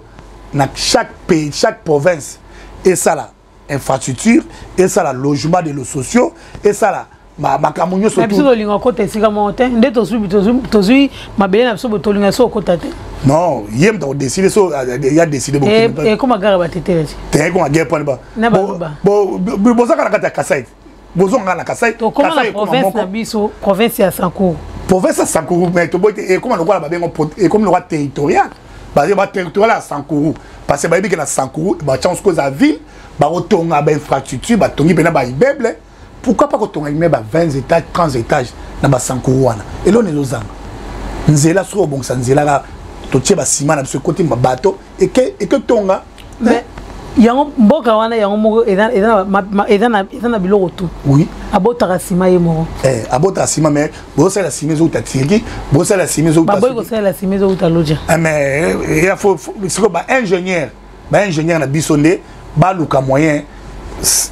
na chaque pays, chaque province esala infrastructure, esala logement de lo sociaux, esala makambo nyonso. Biso tolinga okota esika moko te, nde tozwi mabele na biso, tolinga so okota te. Non, ye moto akodécider, so ya décide. Ekoma guerre batetele. Te, ekoma guerre mpona bozaka na kati ya Kasai, bozonga na Kasai. Tokoma na province na biso, province ya Sankuru. Province ya Sankuru, mais toboyi te ekoma lokola babengo, ekomi lokola territorial, baterritorial ya Sankuru, parce que bayebi ke na Sankuru bachance ko eza ville, bakotonga bainfrastructure, batongi mpena baimmeuble. Pourquoi pas kotonga immeuble ya 20 étages, 30 étages na basankuru wana? Eloni ezozanga nzela. Soki obongisa nzela kaka, totie basima na biso, ekoti babato eketonga. Mais yango mboka wana yango moko eza na biloko tu. Oui. Abotaka nsima ye moko. Abotaka nsima, mais bozosalela nsima ezouta Turquie, bozosalela nsima ezouta. Baboyi kosalela nsima ezouta Loja. Mais sikoyo baingénieur, baingénieur na biso nde baluka moyen.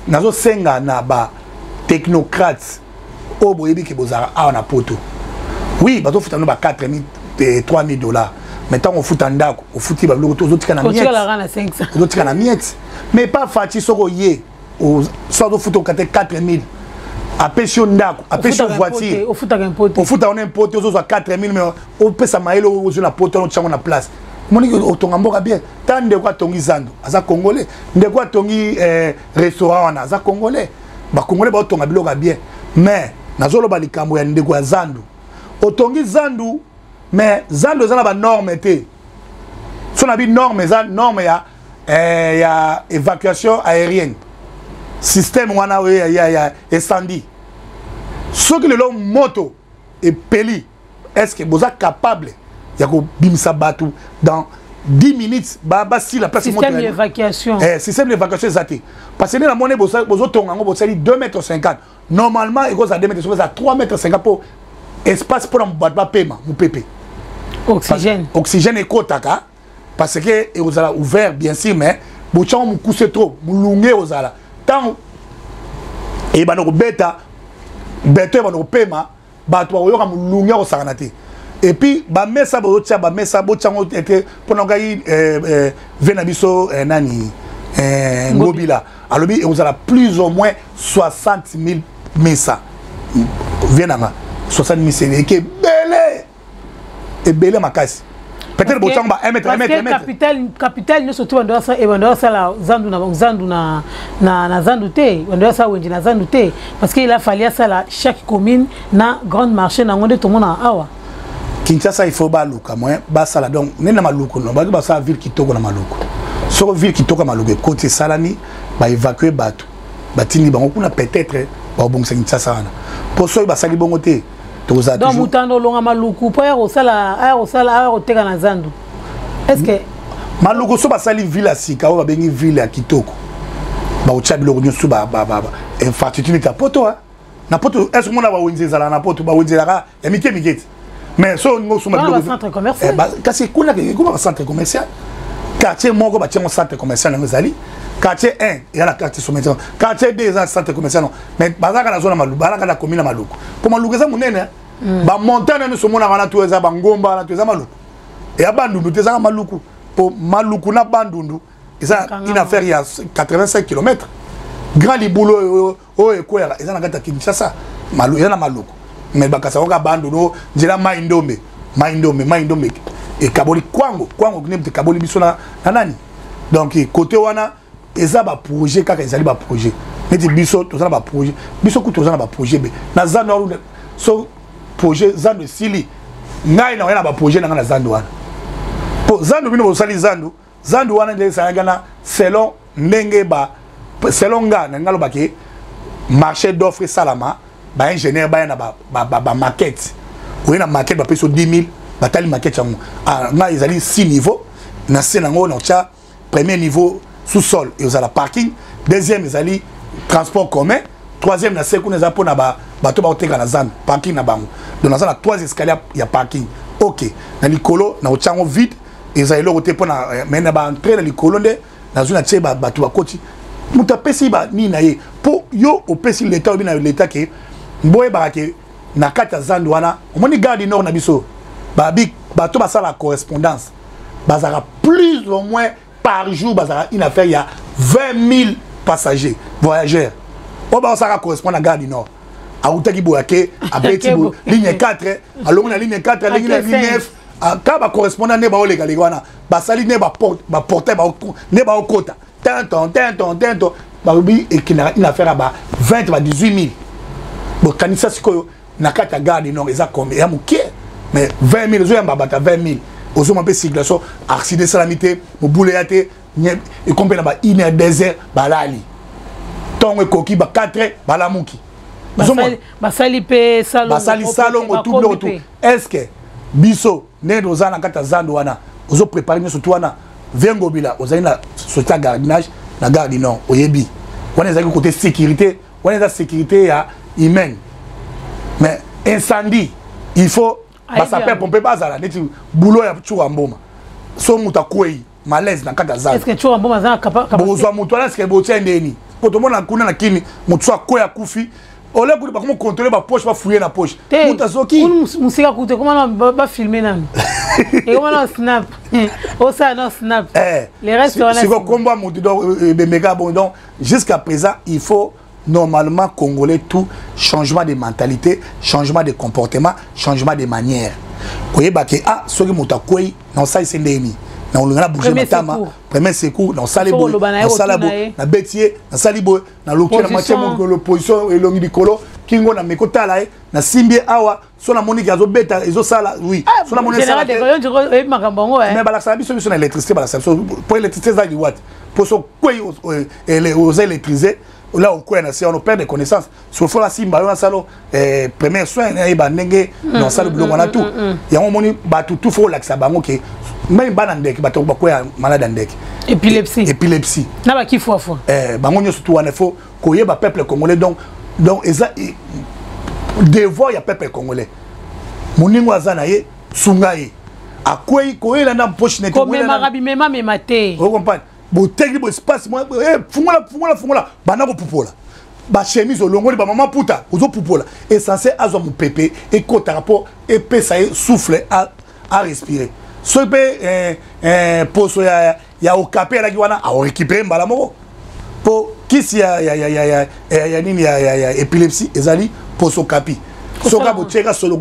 Nazosenga na batechnocrate oyo boyebi ke bozalaka awa na Poto, oui, bazofuta no ba 4000, 3000 dollars, mais ntango ofuta ndako, ofuti babiloko to ozotika na miette, ozotika na miette. Mais pas Fati, soki oye so azofuta okate 4000, apesi yo ndako, apesi yo voiture. Ofutaka wana impote, ozozwa 4000, mais opesa mayele oyo ozwi na Poto wana, otiango na place, omoniki otonga mboka bien. Ta ndeko atongi zando aza congolais, ndeko atongi restaurant wana aza congolais. Bacongolais baotonga biloko ya bien. Mais nazoloba likambo ya ndeko ya zandu. Otongi zandu, mais zandu eza na banorme te. So na bi norme, eza norme ya évacuation aérienne, système wana oyo ya incendie. Soki lelo moto epeli, est ce que boza capable ya kobimisa bato dans 10 minutes, basila place? Système d'évacuation. Système d'évacuation eza te, parce que nde namoni bozotonga yango, bosali 2 mètres 50. Normalement ekozala 2 mètres, soki eza 3 mètres 50 mpo espace mpona bato bapema mopepe. Oxygène. Oxygène ekotaka, parce que ekozala ouvert bien sûr, mais botyango mokuse trop, molunge ekozala ntango. Ebanda kobeta beto, ebanda kopema, bato bakoyoka molungi ya kosakana te. Et puis bamesa bozotia, bamesa botia yango ete mpona ngai ve na biso nani Ngobila alobi ekozala plus ou moins 60 000 mesa. Vie nanga, 60 000 sene eke ebele, ebele makasi. Peut-être botiango ba 1 mètre, 1 mètre, 1 mètre. Capital, capital nyonso tu bando ebando asala zandu na zandu na zandu te, bando asala wenze na zandu te, parce que il a fallu asala chaque commune na grande marché nango nde tomona awa. Kinshasa, il faut baluka moyen basala. Donc nde na Maluku, no bato basala ville kitoko na Maluku. Soko ville kitoko ya Maluku ekoti, esalami, baévacue bato, batindi bango kuna, peut-être bakobongisa Kinshasa wana. Mpo soki basali bongo te, tokozala Donc mutando olonga Maluku mpo aya kosala, aya kosala, aya koteka na zandu, est ce que Maluku so basali ville ya sika oyo babengi ville ya kitoko, bakotia biloko nyonso, infrastructure neti ya poto. Na poto, est ce omona bawenze ezalaka na poto? Bawenze ezalaka ya mike mike ti, mais so olingi osomba biloko, kasi kuna ekoma bacentre commercial. Quartier moko batiango centre commercial yango ezali quartier 1, eza na quartier sommet, quartier 2 eza na centre commercial. Non, mais bazalaka na zone Maluku, bazalaka na commune ya Maluku, mpo Maluku eza monene. Bamontagne nyonso omonaka wana to eza bangomba wana to eza Maluku, eya Bandundu te, ezaka Maluku, mpo Maluku na Bandundu eza une affaire ya 85 km. Grand libulu oyo oyo ekweyaka eza na kati ya Kinshasa, eza na Maluku, mais bakasa kaka Bandundu. Nzela Mai Ndombe, Mai Ndombe, Mai Ndombe ekaboli Kwango, Kwango nde ekaboli biso na nani. Donc côté wana eza baprojet kaka, ezali baprojet neti biso toza na baprojet, biso kutu toza na baprojet be na zando. So projet zando esili, ngai na oya na baprojet na ngai na zando wana, mpo zando bino bosali zando, zando wana nde esalaki na selon ndenge ba selon nga na ngai alobaki marché d'offre esalama, baingénieur baya na bamaquette. Oye na maquette, bapesi yo 10 000, batali maquette yango. Ngai ezali 6 niveau, na se nango na otya premier niveau sous-sol ezala parking, deuxième ezali transport commun, troisième na se kuna eza mpona bato baoteka na zando, parking na bango. Donc naza na trois escalier ya parking. Ok, na likolo na otya yango vide, eza eloko te mpona, mais na baentrée na likolo nde nazwi na tie bato bakoti. Moto apesi banini na ye, mpo yo opesi leta, oyebi na leta ke boyebaka ke na kati ya zando wana, omoni gare du Nord na biso, babi bato basala correspondance bazalaka plus ou moins par jour, bazalaka une affaire ya 20 000 passagers voyageurs oyo baosalaka correspond na gare du Nord. Awutaki boye, ake abeti ligne 4, alongi na ligne 4, alengi na ligne 9. Ka bacorrespondant nde baolekaleka wana, basali nde baportail nde baokota tinton tinton tinton, balobi ekendaka une affaire ya ba 20 ba 18 000. Bokanisa sikoyo na kati ya gare du Nord eza combien? Ya moke, mais 20 000 ozoyamba bato ya 20 000, ozoma mpe circulation, accident esalami te, mobulu eya te, ekomi mpe na ba 1 heure, 2 heures balali, ntongo ekoki ba 4 heures balamuki. Basali mpe. Basali salongo tu, biloko tu. Est ce que biso ndenge toza na kati ya zando wana, ozoprépare nyonso tu wana? Vie Ngobila, ozali na société ya gardiennage na gare du Nord, oyebi wana ezalaki côté sécurité, wana eza sécurité ya humaine, mais incendie, il faut basapeur pompier bazala neti boulot ya Tshoura Mboma. So moto akwei, malaise na kati ya zando, bokozwa moto wana sike botia ndeni? Po tomona kuna na kini, moto so akwei, akufi, ole kutu bakoma contrôler bapoche, bafouille na poche, moto azoki. Mosika kutu ekoma na bafilme nanu, ekoma na snap, osala na snap. Le reste wana siko kombo ya motu, donc ebemeka bon. Donc jusqu'à présent, il faut normalement congolais tout changement de mentalité, changement de comportement, changement de manière koyeba ke ah, soki moto akwei, na osalisa ndeni, na olinga na bouge matama, premier secours, na osali boye, nasala boye, nabeti ye, nasali boye, naluki na matie mokolo, position elongi likolo, kingo na meko tala ye, nasimbi ye awa, so namoniki azobeta, ezosala oui. So namoni, mais balakisaka biso, biso na électricité balakisaka biso, po électricité eza liwa te, po so kwei oza électrisé là, okwea na se wana, perdre connaissance, so fo asimba yo, nasala premier soin, nayeba ndenge nasala biloko wana tu. Yango omoni bato tu fo olakisa bango ke même bana ndeke, bato bakwea malade ya ndeke. Épilepsie. Épilepsie. Na bakifuafua. Bango nyonso tu wana, faut koyeba peuple congolais. Donc eza devoir ya peuple congolais. Moningo aza na ye, sunga ye, akwei, koyela na poche nete. Komemaka bimemamema te. Ocomprendre, boteki bo espace, fungola, fungola, fungola, banda kopupola. Bachemise olongoli, bamama puta ozopupola, essentiel azwa mopepe ekotaka mpo epesa ye souffle a respirer. Soki mpe poso ya okapi alaki wana, aorécupere mbala moko, mpo kisi ya nini ya épilepsie ezali poso kapi. Soki botieka solo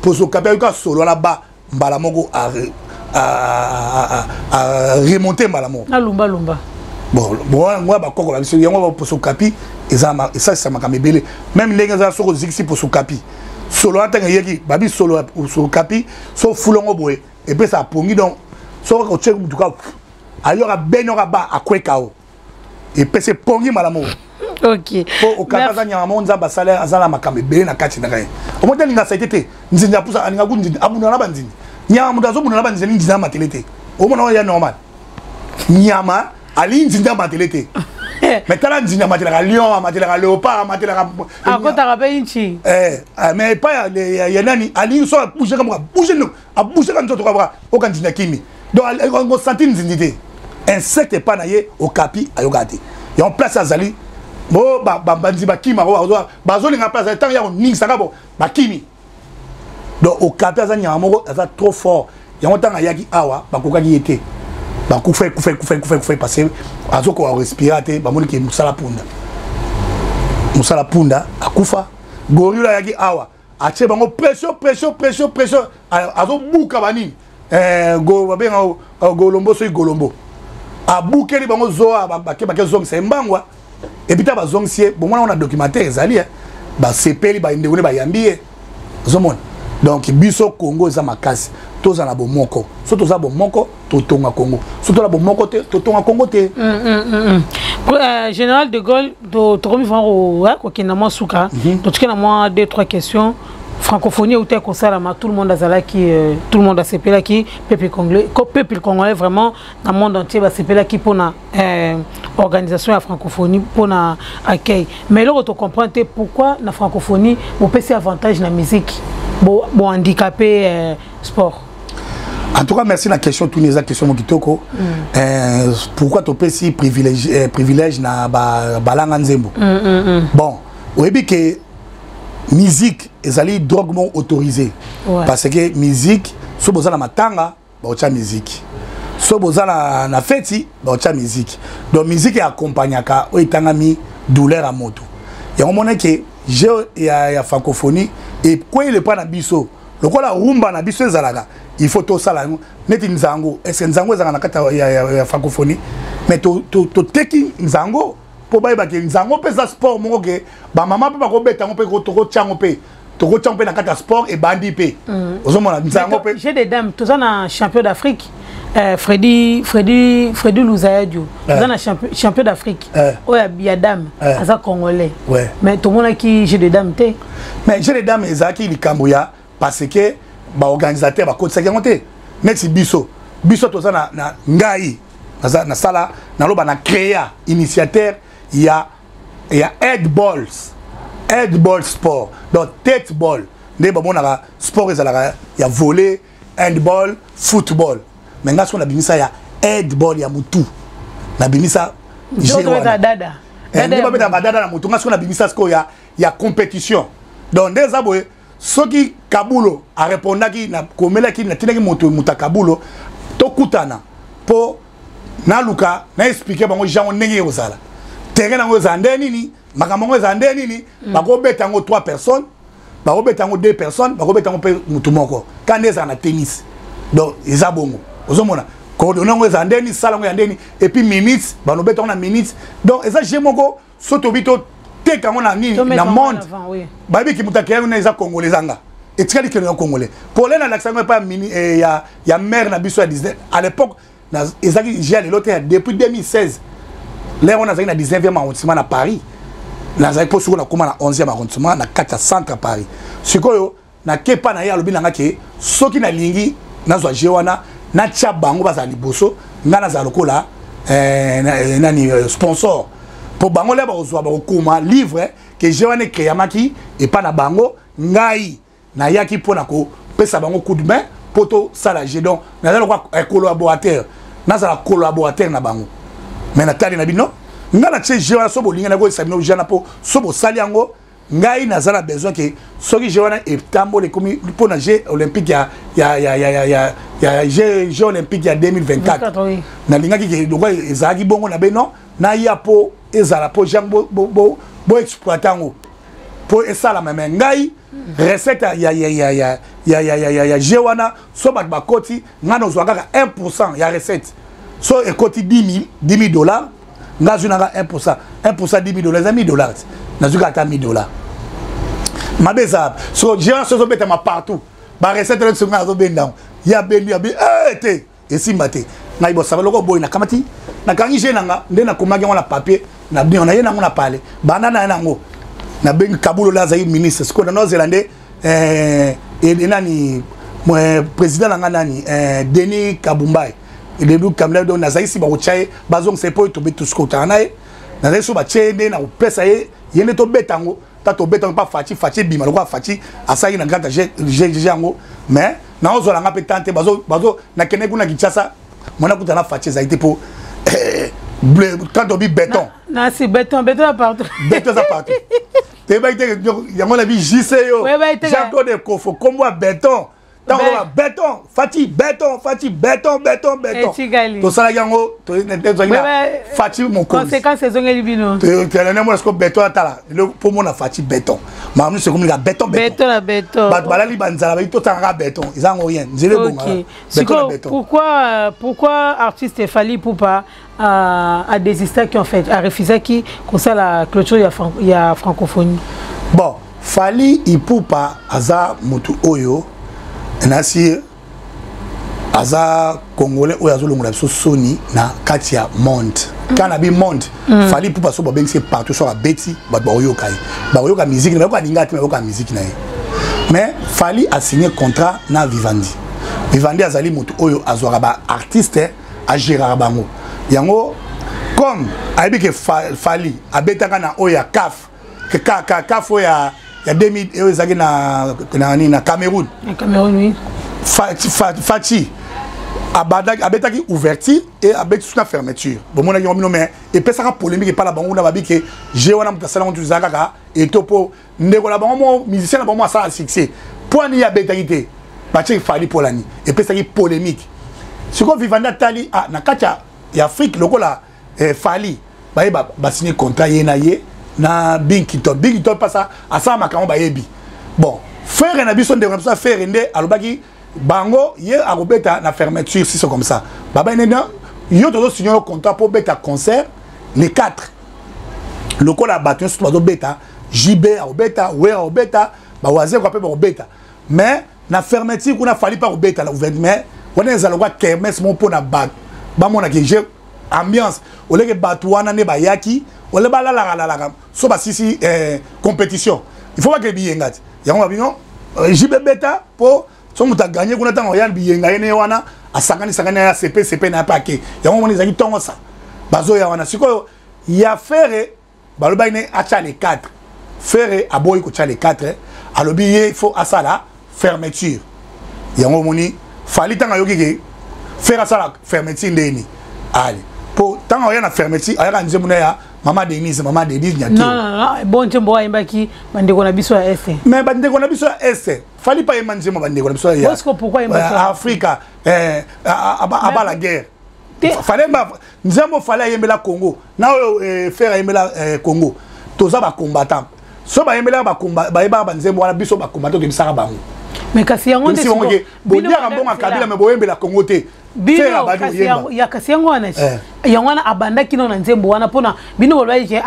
poso kapi, ayoka solo wana ba mbala moko a remonte mbala moko. Na lumba lumba. Bon, yango bakoko na biso, yango poso kapi eza esalisa makambo ebele. Même ndenge eza, soki ozikisi poso kapi, solo wana ntango eyeki, babi solo poso kapi, so fulongo boye, epesa apongi. Donc soki otie mutuka, ayoka beni oka ba akweka o epesa epongi mbala moko. Po okapi aza nyama moko Nzambe asala, aza na makambo ebele na kati na ye. Omoi te, alinga saite te, nzinzi apusa, alinga ku nzinzi, abunda na banzinzi. Nyama moto azobunda na banzinzi, alingi nzinzi amatele te. Omona oyo ya normal, nyama alingi nzinzi amatele te. Mais tala, nzinzi amatelaka lion, amatelaka léopard, amatelaka. Akotaka mpe inchi. Mais epai ya nani, alingi so abouge kaka, abouge, abouge ka nzoto kaka, oka nzinzi akimi. Donc osanti nzinzi te, insecte epai na ye okapi ayokaka te. Yango place azali bo banzi bakima, bazolinga place ntango ya koningisaka bo bakimi. Donc okapi aza nyama moko aza trop fort. Yango ntango ayaki awa, bakokaki ye te, bakufa, ekufa, ekufa, ekufa, ekufa, parce que azokoka respirer te. Bamoni ke mosala punda, mosala punda, akufa. Gorille ayaki awa, atie bango pression, pression, pression, pression, azobuka banini, babenga golombo, soki golombo abukeli bango zoa, bake bake zongisa ye mbangwa. Et puis ta bazongisi ye, bomona ngo na documentaire ezali, basepeli, bandeko ne bayambi ye. Ozomona, donc biso Congo eza makasi, tozala na bomoko. So toza bomoko, totonga Congo. So toza bomoko te, totonga Congo te. Général de Gaulle, tokomi vraiment kokenda mwa suka. Totuki na mwa deux trois questions. Francophonie euti kosalama, tout le monde azalaki, tout le monde asepelaki, peuple congolais, peuple congolais vraiment na monde entier basepelaki mpona organisation ya francophonie, mpona accueil. Mais eloko tocomprendre te, pourquoi na francophonie bopesi avantage na musique, bohandicapé sport? En tout cas, merci na question. Tuni eza question mo kitoko. Pourquoi topesi privilège na balanga nzembo? Bon, oyebi ke musique ezali drogue moko autorisée, parce que musique, so boza na matanga, baotya musique, so boza na feti, baotya musique. Donc musique eaccompagnaka oyo etangami douleur ya moto. Yango mona ke jeu ya francophonie ekweyele mpa na biso lokola rumba na biso ezalaka. Il faut tosala yango neti nzango. Est ce que nzango ezalaka na kati ya francophonie? Mais toteki nzango mpo bayebake nzango mpe eza sport moko ke bamama mpe bakobeta yango, mpe tokotya yango, mpe tokotya mpe na kati ya sport ebandi mpe. Ozomona nzango mpe. Jeu des dames, toza na champion d'Afrique, Freddy Luzayadio, toza na champion d'Afrique oyo ya dame, aza congolais, mais tomonaki jeu de dame te. Mais jeu de dame ezalaki likambo ya parce que baorganisateur bakotisaki yango te. Neti biso toza na ngai nasala, naloba na créa initiateur ya headballs, headball sport, donc tête ball. Nde bamonaka sport ezalaka ya volley, handball, football, mais ngai soki nabimisa ya headball ya motu, nabimisa nde babetaka badada na motu. Ngai soki nabimisa sikoyo ya compétition. Donc nde eza boye, soki Kabulo arépondaki, nakomelaki, natindaki moto ya Kabulo, tokutana mpo naluka na expliquer bango jango ndenge ekozala, terrain yango ezala nde nini, makambo yango ezala nde nini. Bakobeta yango 3 personnes, bakobeta yango 2 personnes, bakobeta yango mpe motu moko, ka nde ezala na tennis. Donc eza bongo, ozomona coordonné yango ezala ndeni, sala yango ya ndeni, et puis minutes banobeta yango na minutes. Donc eza jeu moko, so tobi toteka yango na nini na monde, bayebiki moto akei yango eza congolais, ezanga etikali kelo ya congolais. Pole nalakisa yango epai ya maire na biso ya 19 à l'époque. Ezalaki jeu ya lelo te, ya depuis 2016. Lere wana nazalaki na 19e arrondissement na Paris. Nazalaki mpo sikoyo nakóma na 11e arrondissement, na kati ya centre ya Paris. Sikoyo nakepa na ye, alobi na nga ke soki nalingi nazwa jeu wana, natya bango bazala liboso, ngai nazala lokola nani, sponsor, mpo bango le bakozwa, bakokoma livre ke jeu wana ecréamaki epa na bango. Ngai nayaki mpo na kopesa bango coup de main mpo tosala jeu. Donc naza lokola collaborateur, nazala collaborateur na bango. Mais natali na bino. Ngai natie jeu wana, so bolingi nakoyesa bino jeu wana, mpo so bosali yango, ngai naza na besoin ke soki jeu wana etambola, ekomi mpo na jeu olympique ya jeu olympique ya 2024. Nalingaki ke lokwa ezalaki bongo na bino, naya mpo ezala mpo jango boexploite yango mpo esalama. Me ngai, recette ya jeu wana, so bato bakoti, ngai nazwa kaka 1 ya recette. So ekoti 10 000 $, ngai azwi nanga 1. 1, 10 000 $, eza 1000 $. Nazwi kaka ata 1000 $. Mabe eza so jeu wana, so ezobetama partout, barecette wana, so ngai azobenda yango, ye abendi abi te, esimba te. Ngai bosaba loko boye, nakamati, nakangi jeu nanga nde nakomaki yango na papier na bino, naye nango na pale banda na ye nango, nabengi Kabulo le azali ministre. Sikoyo nanozela nde nani, président na nga nani, Denis Kabumbai, Denis Kabumbai. Donc nazali si bakotya ye, bazongisa ye mpo tobe tosikotaka na ye. Nazali so batie ye nde nakopesa ye, ye nde tobeta yango. Ta tobeta yango mpa Faci, Faci ebima lokola Faci asalaki na kati ya yango. Mais naozwala nga mpe tan te, bazo nakende kuna Kinshasa, mwana kuta na Faci ezali te, mpo quand obi béton. Nasi béton, béton ya partout. Béton eza partout, toyebaki te yango na bi jc yo Jean Claude Ekofo, kombo ya béton. Ntango ba béton, Faci béton, Faci béton, béton, béton, tosalaki yango, tozalaki na Faci mokonzi. Conséquence ezongeli bino. Mona siko béton, atala mpo mona Faci béton, makambo nyonso ekomi kaka béton. Béton na béton. Bato balali banzala, bayi totangaka béton, eza yango rien, nzela ebongaka. Sikoyo, pourquoi artiste Fally Ipupa a désistaki, en fait a refusaki kosala clôture ya francophonie? Bon, Fally Ipupa aza motu oyo nasi aza Congolais oyo azolongola biso soni na kati ya monde. Ka na bi monde, Fally Ipupa, so babengisi partout, so abeti, bato bakoyoka ye, bakoyoka musique, bayoka alinga te, bayoka musique na ye. Mais Fally asigné contrat na Vivendi. Vivendi azali motu oyo azwaka baartiste, agéraka bango yango. Comme ayebi ke Fally abetaka na oyo ya CAF, CAF oyo ya 2000 oyo ezalaki na nini, na Cameroun. Cameroun, oui. Faci abetaki ouverture et abeti su na fermeture, bomonaki yango bino. Mais epesaka polémique epai na bango kuna, babi ke jeu wana, moto asala yango eza kaka eto mpo ndeko na bango mo musicien na bango mo asala succès, mpo ani ye abetaki te, batiaki Fally mpo lani. Epesaki polémique. Sikoyo Vivendi atali, ah, na kati ya Afrique lokola Fally baye basigné contrat, ye na ye na Binkiton. Binkiton mpasa asala makambo bayebi. Bon, frère na biso, ndeko na biso ya frère nde alobaki bango ye akobeta na fermeture. Si c'est comme ça, babai nde yo tozosigne yo contrat mpo obeta concert les 4, lokola bato nyonso bazobeta, JB akobeta, Wer akobeta, bawazekwa mpe bakobeta. Mais na fermeture kuna, Fally mpe akobeta na ouverture. Mais wana ezala lokola kermesse moko mpona bato bamonaki jeu, ambiance oleke. Bato wana nde bayaki ole balalaka lalaka, so basisi compétition, il faut bakende biyenga ti yango babino JB beta mpo so moto aganye kuna, ntango ya biyenga ye ne wana asangani sangani ya cp cp na ye mpe ake yango. Moni ezalaki ntongo sa bazoya wana. Sikoyo ya Ferre, balobaki ne atya le 4. Ferre aboyi kotya le 4, alobi ye faut asala fermeture. Yango omoni Fally, ntango ayoki ke Ferre asala fermeture, ndeni ale mpo ntango aya na fermeture, ayaka nzembo na ya Mama Denise, Mama Denise. Nyakeo bon, nzembo ayembaki bandeko na biso ya Est. Mais bandeko na biso ya Est, Fally pa yemba nzembo bandeko na biso ya Afrika abala guerre. Fally nzembo, Fally ayembela Congo na oyo Ferre ayembela Congo. Toza bacombattant, so bayembelaka, bayebaka banzembo wana, biso bacombattant toyebisaka bango. Mais kasi yango nde boliaka mbongo Kabila, me boyembela Congo te. Bino kasi yango wana, yango wana abandaki nano na nzembo wana mpona bino bolobaki ke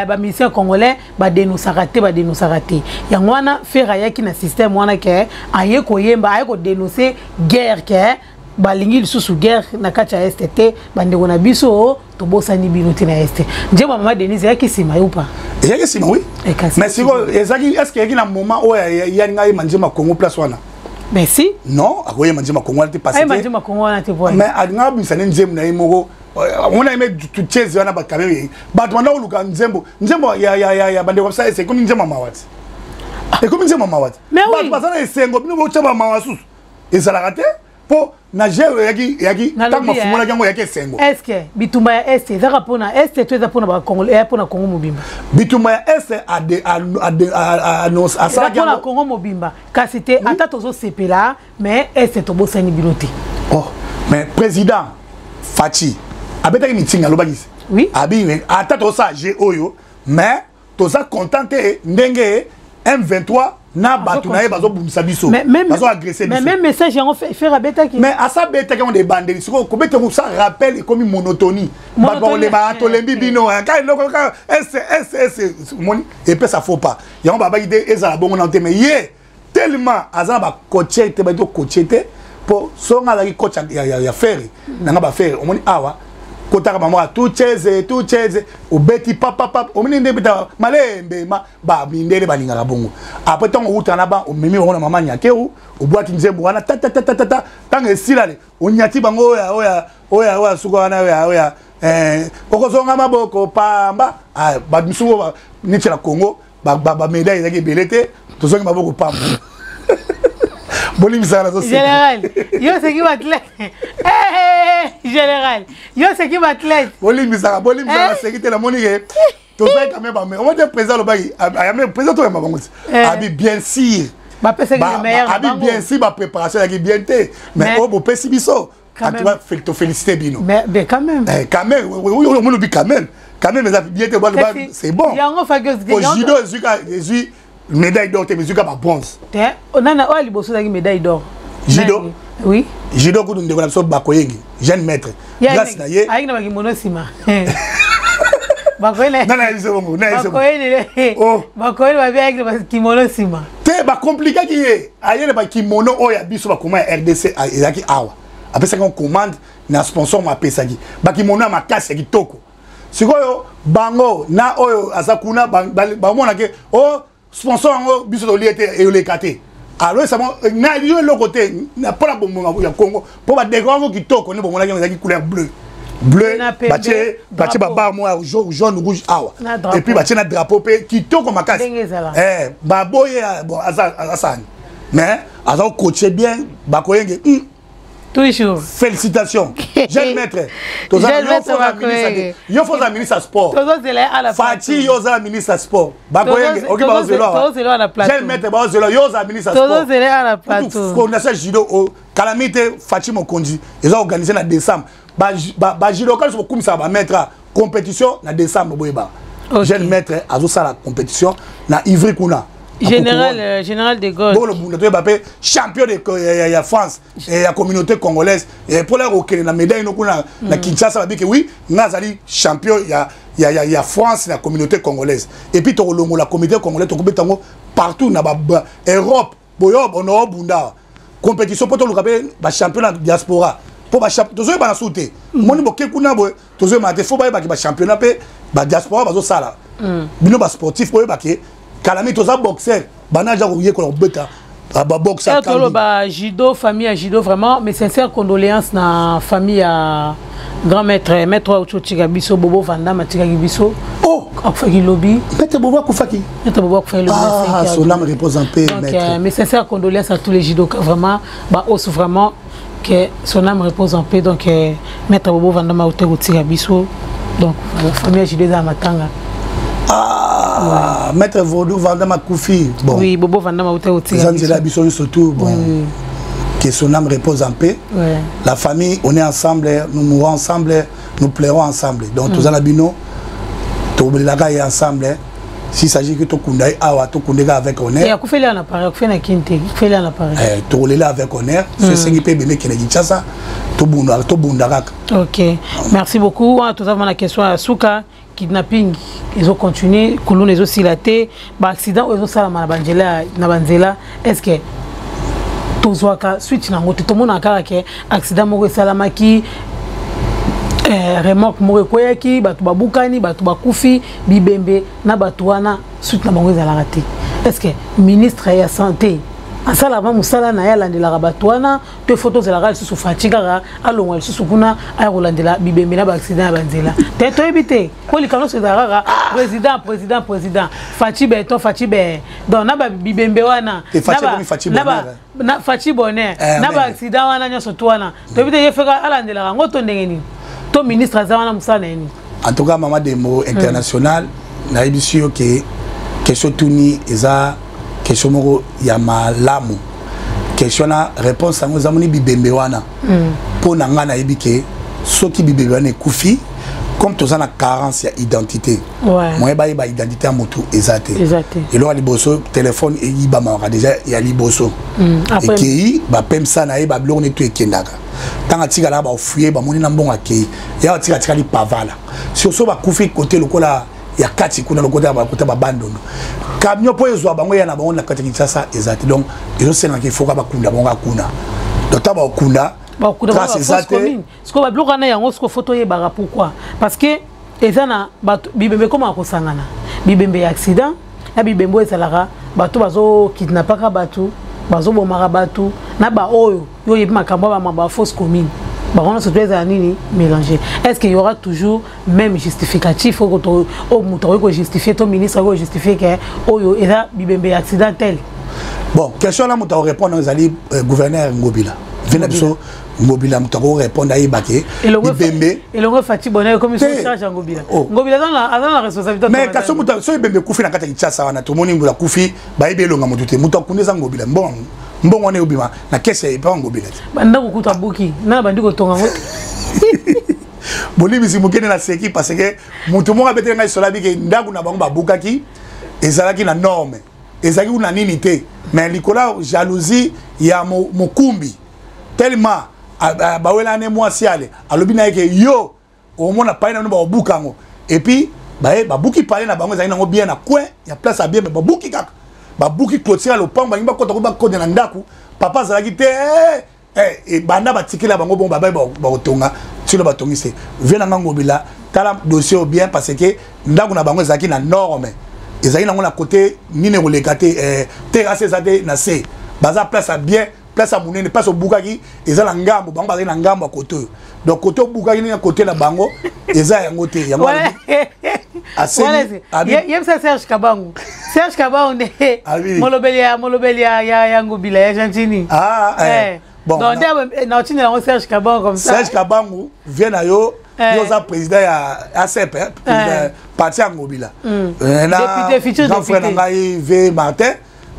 bamusicien congolais badénonçaka te, badénonçaka te. Yango wana Ferre ayaki na système wana ke aye koyemba, aye kodénonce guerre, ke balingi lisusu guerre na kati ya Est te. Bandeko na biso, tobosani bino te na Est. Nzembo ya Mama Denise eyaki nsima yo pa? Eyaki nsima, oui. Mais sikoyo ezalaki, est ce que eyaki na moment oyo yalinga ayemba nzembo ya Congo place wana? Mais si. Non, akoyemba nzembo ya Congo wana te. Parce que Congo wana te. Mais alinga abimisa nde nzembo na ye moko omona ye chese wana bakameme bato banda koluka nzembo, nzembo ya bandeko bisa ese ekomi nzembo ya mawa te, ekomi nzembo ya mawa te. Bato baza na esengo, bino botya bamawa susu, ezalaka te. Mpo Na jeu eyaki eyaki ntango bafungolaki yango, eyaki esengo. Est ce que bitumba ya Est ezaka mpona Est to eza mpona bacongolais, eya mpona Congo mobimba? Bitumba ya Est asalaki mpona Congo mobimba, kasi te ata tozosepela, mais Est tobosani bino te. Oh, mais président Fatshi abetaki mitingi, alobaki oui. Abi ata tozosala jeu oyo, mais toza content te ndenge M23 na bato na ye bazobundisa biso, bazoagresse biso. Même message yango Ferre abetaki. Mais asa betaki yango na ebandeli. Sikoyo kobeta yango sa rappel ekomi monotonie, bato bakoleba, tolembi bino ka eloko ka s s s. Omoni, epesa faux pas yango babaki te, ezala bongo nano te. Mais ye tellement aza na bacoacher te, bato coacher te, mpo songa azalaki coach ya Ferre nanga baFerre. Omoni awa kotaka mama tucheze tucheze, obeti papapap, omoni nde beta malembe ma bamindele balingaka bongo. Après ntango owuta na ba omemi bango na mama Nyakeru, obwaki nzembo wana tatatatata, ntango esilale onyati bango oya oya oya oya suka wana oya oya okozonga maboko pamba. Bato misusu neti na Congo bamédaille ezalaki ebele te, tozongi maboko pamba. Bolimbisaka. Nazo général, yo oseki baathlète. Général, yo oseki baathlète. Bolimbisaka, bolimbisaka, naseki te. Namoni ke tozali quand même bame omo te. Président alobaki, ayame président, toyamba bango ti abi bien sûr. Bapesaki le meilleur. Abi bien sûr, bapréparation ezalaki bien te, mais oyo bopesi biso, en tout cas tofélicité bino. Mais quand même. Quand même, omoni obi quand même, quand même eza bien te, c'est bon. Yango. Judo ezwi ezwi médaille d'or te, mais ezwi ka babronze. Te, nana oyo liboso ezalaki médaille d'or. Judo. Oui. Judo kutu, ndeko na biso Bakoyengi, jeune maître, grâce na ye. Ayaki na bakimono nsima. Nana yebiso bongo. Bakoyeli babi ayaki na bakimono nsima. Te, bakomplikaki ye, aye na bakimono oyo ya biso bakoma ya RDC ezalaki awa. Apesaki ngo commande na sponsor mo, apesaki bakimono ya makasi ya kitoko. Sikoyo bango na oyo aza kuna bamonake o sponsor yango, biso tolie te, eleka te. Aloyesa na yo eloko te mpona bomonga ya Congo, mpo badécor yango kitoko nde bomonaki yango ezalaki couleur bleu bleu, batie batie babarre moko ya jaune rouge awa, et puis batie na drapeau mpe kitoko makasi. Baboye bon, asani, mais aza kocoacher bien Bakoyenge. Toujours. Félicitations, jeune maître. Yo faut oza ministre ya sport. Fatshi, yo oza ministre ya sport. Bakoyenge oki baozelwa, jeune maître baozelwa, yo oza ministre ya sport. Fondation judo kalami te, Fatshi mokonzi eza organisé na décembre. Bajudoka nyonso bokumisaka bamaître, compétition na décembre boyeba. Jeune maître azosala compétition na Ivry kuna. Général, général de Gaulle. Bolo bunda toyeba mpe champion ya France, ya communauté congolaise, mpo kokende na médaille no kuna na Kinshasa. Babiki oui, nga azali champion ya France na communauté congolaise. Et puis tokolongola communauté congolaise, tokobeta yango partout na ba Europe boyo bono obunda compétition, mpo toluka mpe bachampion na diaspora, mpo tozoyebana su te. Moni boke kuna boye, tozoyebana te. Fo bayebaki bachampionnat mpe badiaspora bazosala. Bino basportif boyebaki kalami, toza boxer, bana aja koyekola kobeta baboxe. Toloba judo, famille ya judo, vraiment mes sincères condoléances na famille ya grand maître, maître oyo otika biso, Bobo Vandam, atikaki biso. Oh. Akufaki lobi. Maître Bobo akufaki. Maître Bobo akufaki lobi. Ah, son âme repose en paix. Donc mes sincères condoléances à tous les judokas, vraiment baos, vraiment que son âme repose en paix. Donc maître Bobo Vandam auti kotika biso, donc voilà, famille ya judo eza ya matanga. Ah, ouais. Maître Vodou Vandam akufi. Bon. Oui, Bobo Vandam auti kotika. Eza nzela biso surtout. Bon. Oui. Que son âme repose en paix. Ouais. La famille, on est ensemble, nous mourrons ensemble, nous pleurons ensemble. Donc, tous la bino, tobelaka ye ensemble. S'il s'agit que tokunda ye awa, tokundeka avec honneur. Eh, akufeli na Paris, akufeli na Kinte, akufeli na Paris. Eh, tokolela avec honneur. So esengi mpe ebele ekende Kinshasa, tobunda, tobunda kaka. Ok, merci beaucoup. Wana toza vraiment na question ya suka. Kidnapping ezocontinue, kuluna ezosila te, baaccident oyo ezosalama na banzela, na banzela, est ce que tozwaka suite nango te? Tomonaka kaka ke accident moko esalamaki, remorque moko ekweyaki, bato babukani, bato bakufi, bibembe na bato wana, suite na bango ezalaka te. Est ce que ministre ya santé Asalaka ma mosala na ye, alandelaka bato wana to fo tozelaka lisusu Fatshi kaka alongwa lisusu kuna, aya kolandela bibembe na baaccident ya banzela te? Toyebi te, po likambo nyonso ezalaka kaka président, président, président, Fatshi béton, Fatshi be. Donc na babibembe wana, na Fatshi bonheur, na baaccident wana nyonso to wana, toyebi te ye feka alandelaka yango to ndenge nini, to ministre aza wana, mosala na ye nini? En tout cas, mama Demo international, nayebisi yo ke question tuni eza question moko ya malamu. Question na réponse yango eza moni bibembe wana. Mpo na ngai, nayebi ke soki bibembe wana ekufi, comme toza na carence ya identité, moyen bayeba identité ya motu eza te. Eloko ya liboso, telefone eyibamaka déjà ya liboso. Ekei, bapemisa na ye, babiloko netu ekendaka. Ntango atikalaka, bafuye, bamoni na mbongo akei ya atika, atikali pavala. Surtout bakufi kote lokola ya kati kuna, lokota bakota babandondo, camion mpo ezwa bango ya na bango na kati ya Kinshasa eza te. Donc ezosengaka ifoka bakunda bango kuna. Donc ntango bakunda, trace eza te. Sikoyo babiloko wana yango, sikoyo fo toyebaka pourquoi, parce que eza na bato, bibembe ekomaka kosangana, bibembe ya accident na bibembe oyo ezalaka bato bazokidnapaka bato, bazobomaka bato, na baoyo yo oyebi makambo ya bamama bafosse commune, bango nyonso to ezala nini, mélanger. Est ce que y aura toujours même justificatif oyo moto akoki kojustifie to ministre akoki kojustifie ke oyo eza bibembe ya accident tel? Bon, question wana, moto akorépondre ezali gouverneur Ngobila, vie na biso Ngobila. Moto akorépondre, ayeba ke bibembe Elongo Fatshi bonheur ekomi so charge ya Ngobila. Ngobila aza na responsabilité. Mais kasi moto, soki ebembe ekufi na kati ya Kinshasa wana, tomoni mbula akufi, bayebi elonga moto te. Moto akundi eza Ngobila. Mbongo, mbongo wana eyobima na kese ya epa Ngobila te. Bandako kutu abuki, nana bandi kotonga ngo. Bolimbisi mokende na seki, parce que moto moko abeteli ngai solo, abike ndako na bango babukaki ezalaki na norme, ezalaki kuna nini te, mais likolo ya jalousie ya mokumbi, tellement bawelana ne mwasi, ale alobi na ye ke yo omona palais na bino bakobuka yango. Et puis baye babuki palais na bango, ezalaki nango bien na coin ya place ya bien, mais babuki kaka, babuki clôture ya lopango, balingi bakota ko bakota na ndako, papa azalaki te. Ebanda batikela bango bongo, babai bakotonga tilo batongisi. Vie na nga Ngobila, tala dossier oyo bien, parce que ndako na bango ezalaki na norme, ezalaki nango na côté nini ekoleka te, terrasse eza te na se, baza place ya bien, place ya monene. Place obukaki eza na ngambo, bango bazalaki na ngambo ya kote oyo. Donc kote obukaki nini, kote na bango eza yango te, yango. Yebisa Serge Kabangu, Serge Kabangu nde molobeli ya Ngobila, ya Gentini. Ah, eh. Bon, donc nde naotindela yango Serge Kabangu comme ça. Serge Kabangu, vie na yo, yo oza président ya ACP, parti ya Ngobila, na grand frère na ngai v Martin.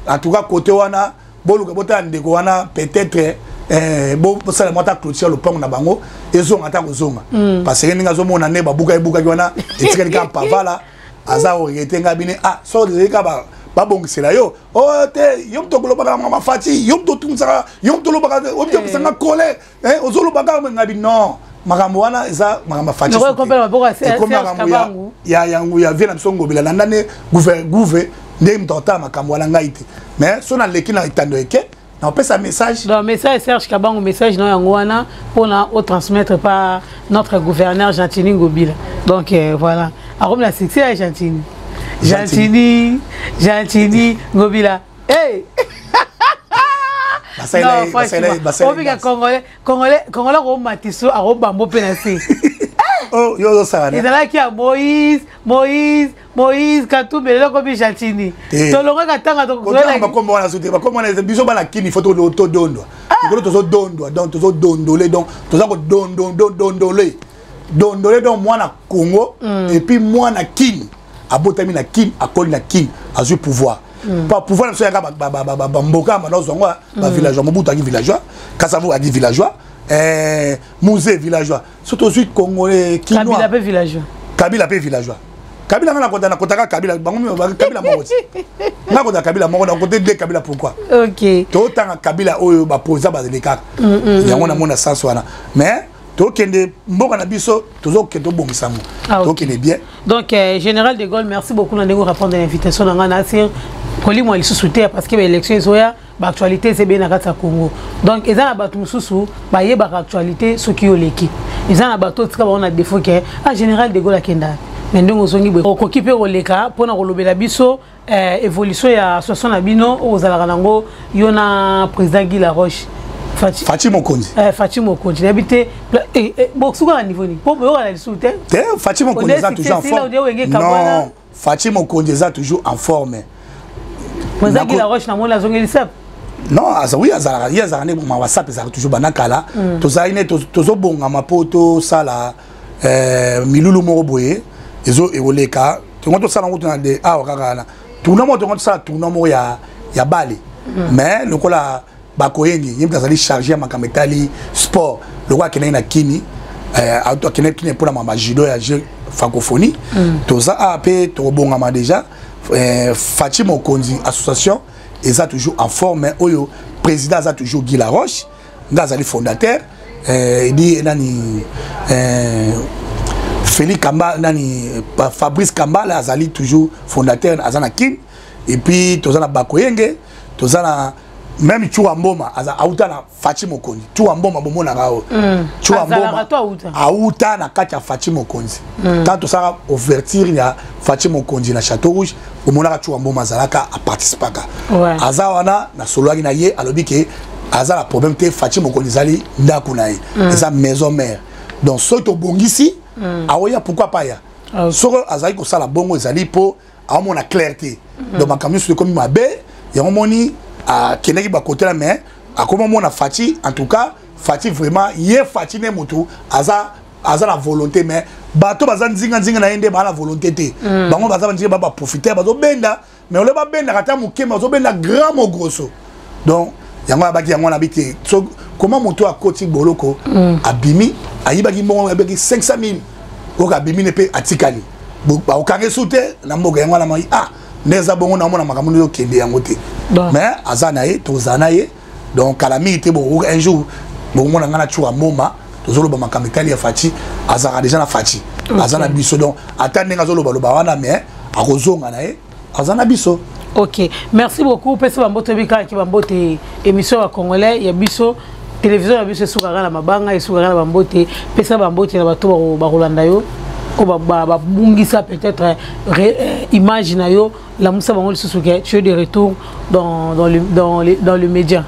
En tout cas, côté wana, boluka botala ndeko wana, peut-être bosala mwa ata clôture, lopango na bango ezonga ata kozonga, parce que ndenge azomona nde babuka ebukaki wana, etikali kaka pavala, aza koregretter. Ngai bine, ah, soki ezali kaka babongisela yo o te, yo moto okolobaka mama Fatshi, yo moto otungisaka, yo moto olobaka, yo moto opesanga kole, ozolobaka. Ngai bi non, makambo wana eza makambo ya Fatshi, ekomi makambo ya yango ya vie na biso Ngobila. Landa nde gouve nde moto akotala makambo wana, ngai te. Mais so naleki na etando eke, napesa message. Donc message, Serge Kabangu, message na yango wana mpona otransmettre par notre gouverneur Gentini Ngobila. Donc voilà, akomi na succès ya Gentini, Gentini, Gentini Ngobila. Hey! Obika congolais, congolais, congolais akomatiso, akobambo mpe na se. Yo ozosala. Ezalaki ya Moïse, Moïse, Moïse Katumbi, lelo komi Gentini. Tolongwaka ntanga. Bakombo wana te, bakombo wana, biso bana kini, fo todondwa likolo, tozodondwa. Donc tozodondole, donc toza kodondondondole, dondole. Donc mwana Congo et puis mwana Kini, abotami na Kini, akoli na Kini, azwi pouvoir. Pa pouvoir na biso yaka bamboka bana ozwa yango, bavillageois. Mobutu aki villageois, Kasavu aki villageois, Mzee villageois. So tozwi congolais kinois. Kabila mpe villageois. Kabila mpe villageois. Kabila, nga nakota, nakotaka Kabila, bango Kabila moko ti nga kota Kabila moko, nakote de Kabila, pourquoi? Totanga Kabila oyo bapoza bazali kaka yango, namona sens wana, mais tokende mboka na biso, tozokende tobongisa yango. Tokende bien. Donc général de Gaulle, merci beaucoup na ndenge répondre à l'invitation na nga. Na asir kolimwa lisusu te, parce que baélection ezoya, baactualité eza ebele na kati ya Congo. Donc eza na bato mosusu bayebaka actualité soki oleki, eza na bato otika bango na défaut ke ah, général de Gaulle akenda. Mais ndenge ozongi boye, okoki mpe koleka mpona kolobela biso eh, évolution ya association na bino oyo ozalaka nango yo na président Guy Laroche. Fatshi, Fatshi Mokonzi. Eh, Fatshi Mokonzi. Nayebi te eh, eh, bosuka na niveau nini mpo boyokana lisusu te. Te, Fatshi Mokonzi eza toujours en forme. Non, Fatshi Mokonzi eza toujours en forme. Président Guy Laroche namoni azongeli sap. Non, aza, oui, azalaka, ye azalaka nde ma WhatsApp ezalaka toujours banda kala. Tozalaki nde tozobongama mpo tosala eh, milulu moko boye ezo ekoleka, tongo tosala yango tona de awa kaka na tournoi moko, tongo tosala tournoi moko ya bale. Mais lokola bakoyengi ye moto azali charge ya makambo etali sport, lokola akendaki na kini, eh, akendaki kini mpona mama judo ya jeu francophonie. Toza awa mpe tokobongama déjà. Eh, Fatshi Mokonzi association eza toujours en forme. Oyo président aza toujours Guy Laroche, nga azali fondateur, eh, edi nani, eh, Félix Kamba, nani, Fabrice Kambala azali toujours fondateur, aza na Kin. Et puis toza na Bakoyenge, toza na même Chua Mboma, aza auta na Fatshi Mokonzi. Chua Mboma bomonaka oyo. Chua Mboma auta na kati ya Fatshi Mokonzi. Quand tosala ouverture ya Fatshi Mokonzi na Château Rouge, omonaka Chua Mboma azalaka, aparticipaka. Aza wana, nasololaki na ye, alobi ke aza na problème te, Fatshi Mokonzi ezali ndako na ye, eza maison mère. Donc soki tobongisi, aoya, pourquoi pas ya. Soki azali kosala bongo, ezali mpo aomona clair te. Donc makambo nyonso ekomi mabe, yango moni akendaki bakotela, mais akoma mona Fatshi. En tout cas Fatshi vraiment, ye Fatshi nde motu aza na volonté, mais bato baza nzinga nzinga na ye nde baa na volonté te. Bango baza banzinga, ba baprofiter, bazobenda, mais ole babendaka ata moke, bazobenda grand mogroso. Donc yango abaki yango wana abi te. So comment moto akoti boloko, abimi, ayibaki mbongo, ayibaki 500 000 oyo, abimi ne mpe atikali, bakokange su te na mboka. Yango wana mai, ah, nde eza bongo, naomona makambo nde okende yango te, mais aza na ye, tozala na ye. Donc kala mingi te, bokokoka un jour bokomona ngai na Tshuka Mboma tozoloba makambo etali ya Fatshi. Azalaka déjà na Fatshi, aza na biso. Donc ata ndenge azolobaloba wana, mais akozonga na ye, aza na biso. Ok, merci beaucoup. Pesa bambote, oyebi kaka ki bambote émission ya congolais ya biso, télévision ya biso esukaka na mabanga, esukaka na bambote. Pesa bambote na bato bakolanda yo, oyo babungisa peut-être image na yo, lamusa bango lisusu ke tu es de retour dans le média.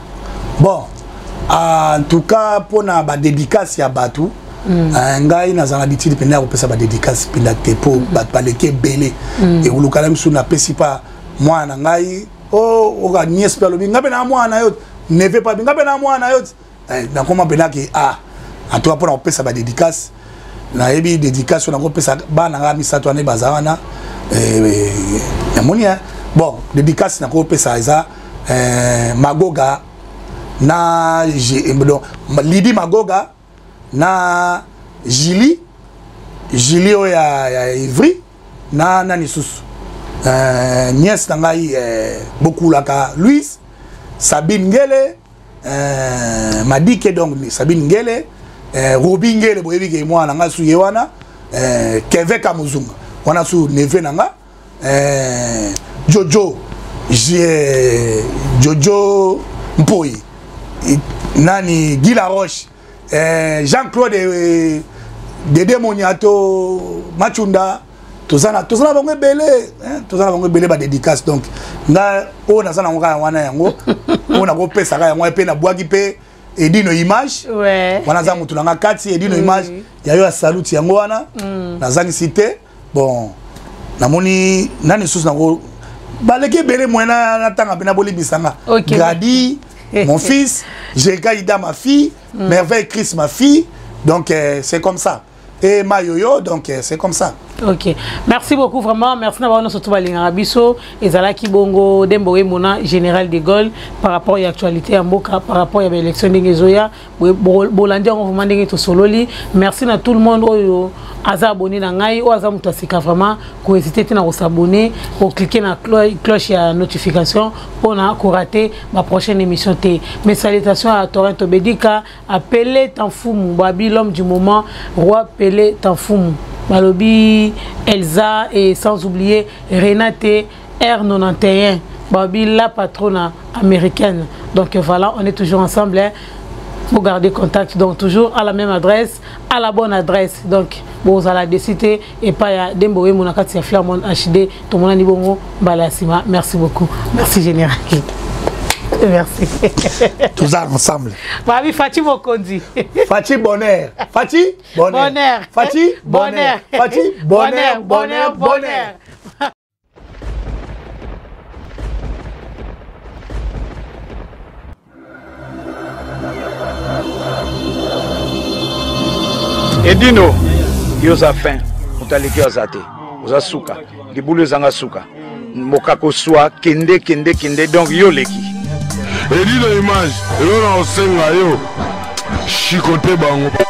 Bon, en tout cas mpona badédicace ya bato, ngai nazala na habitude mpenza ya kopesa badédicace mpenza te, mpo bato baleki ebele. Ekolukala misu napesi mpa mwana na ngai oka nièce mpe alobi ngai mpe na mwana na yo, neveu mpe abi ngai mpe na mwana na yo. Nakoma mpenza ke, ah, en tout cas mpona kopesa badédicace, nayebi dédicace oyo nakopesa bana ngai misato wana baza wana, namoni. Bon, dédicace nakopesa eza Magoga na donc, Lidi Magoga na Jili, Jili oyo ya Ivry, na nani susu, nièce na ngai, Bokulaka Louise, Sabine Ngele, Madike, donc Sabine Ngele, Robi Ngele, boyebi ke mwana na ngai su ye wana, Kevin Kamuzunga wana su neveu na nga, Jojo, Jojo Mpoi, nani, Guy Laroche, Jean-Claude, Dede Moniato Machunda. Toza na bango ebele, toza na bango ebele badédicace. Donc nga oyo naza nango kaka wana, yango oyo nakopesaka yango mpe nabwaki mpe Edino Image wana, aza motu na nga kati. Edino Image ya yo ya saluti, yango wana nazangisi te. Bon, namoni nani susu nango baleki ebele, moye natanga mpe nabolibisanga. Gradi mon fils, Jerika Ida ma fille, Merveille Chris ma fille, donc c'est comme ça, et Mayoyo, donc c'est comme ça. Ok, merci beaucoup vraiment, merci na bango surtout balingaka biso. Ezalaki bongo Dembo Emona, général de Gaulle, par rapport à l'actualité ya mboka, par rapport ya baélection ndenge ezoya, bolandi yango vraiment ndenge tosololi. Merci na tout le monde oyo aza abonné na ngai, oyo aza moto asika, vraiment kohésite te na kosabonner, kocliquer na cloche ya notification mpona korater baprochaine émission te. Mes salutations à Torinto Bedika, à Pelé Tanfumu Babi, l'homme du moment, roi Pelé Tanfumu balobi Elsa, et sans oublier Renate R91 Babi, la patronne américaine. Donc voilà, on est toujours ensemble, hein. Vous gardez contact, donc toujours à la même adresse, à la bonne adresse. Donc, bozala décidé et pas ya Dembo Wembo na kati ya Flairmont HD, tomonani bongo mbala ya sima. Merci beaucoup. Merci général. Merci. Tous ensemble. Babi Fatshi Mokonzi. Fatshi bonheur. Fatshi bonheur. Bonheur. Fatshi bonheur. Fatshi bonheur, bonheur, bonheur. Edino, yo oza fin, moto aleki yo aza te, oza suka, libulu ezanga suka, mokako swa, kende kende kende, donc yo oleki. Edino image, eloko na kosenga yo, chicote bango.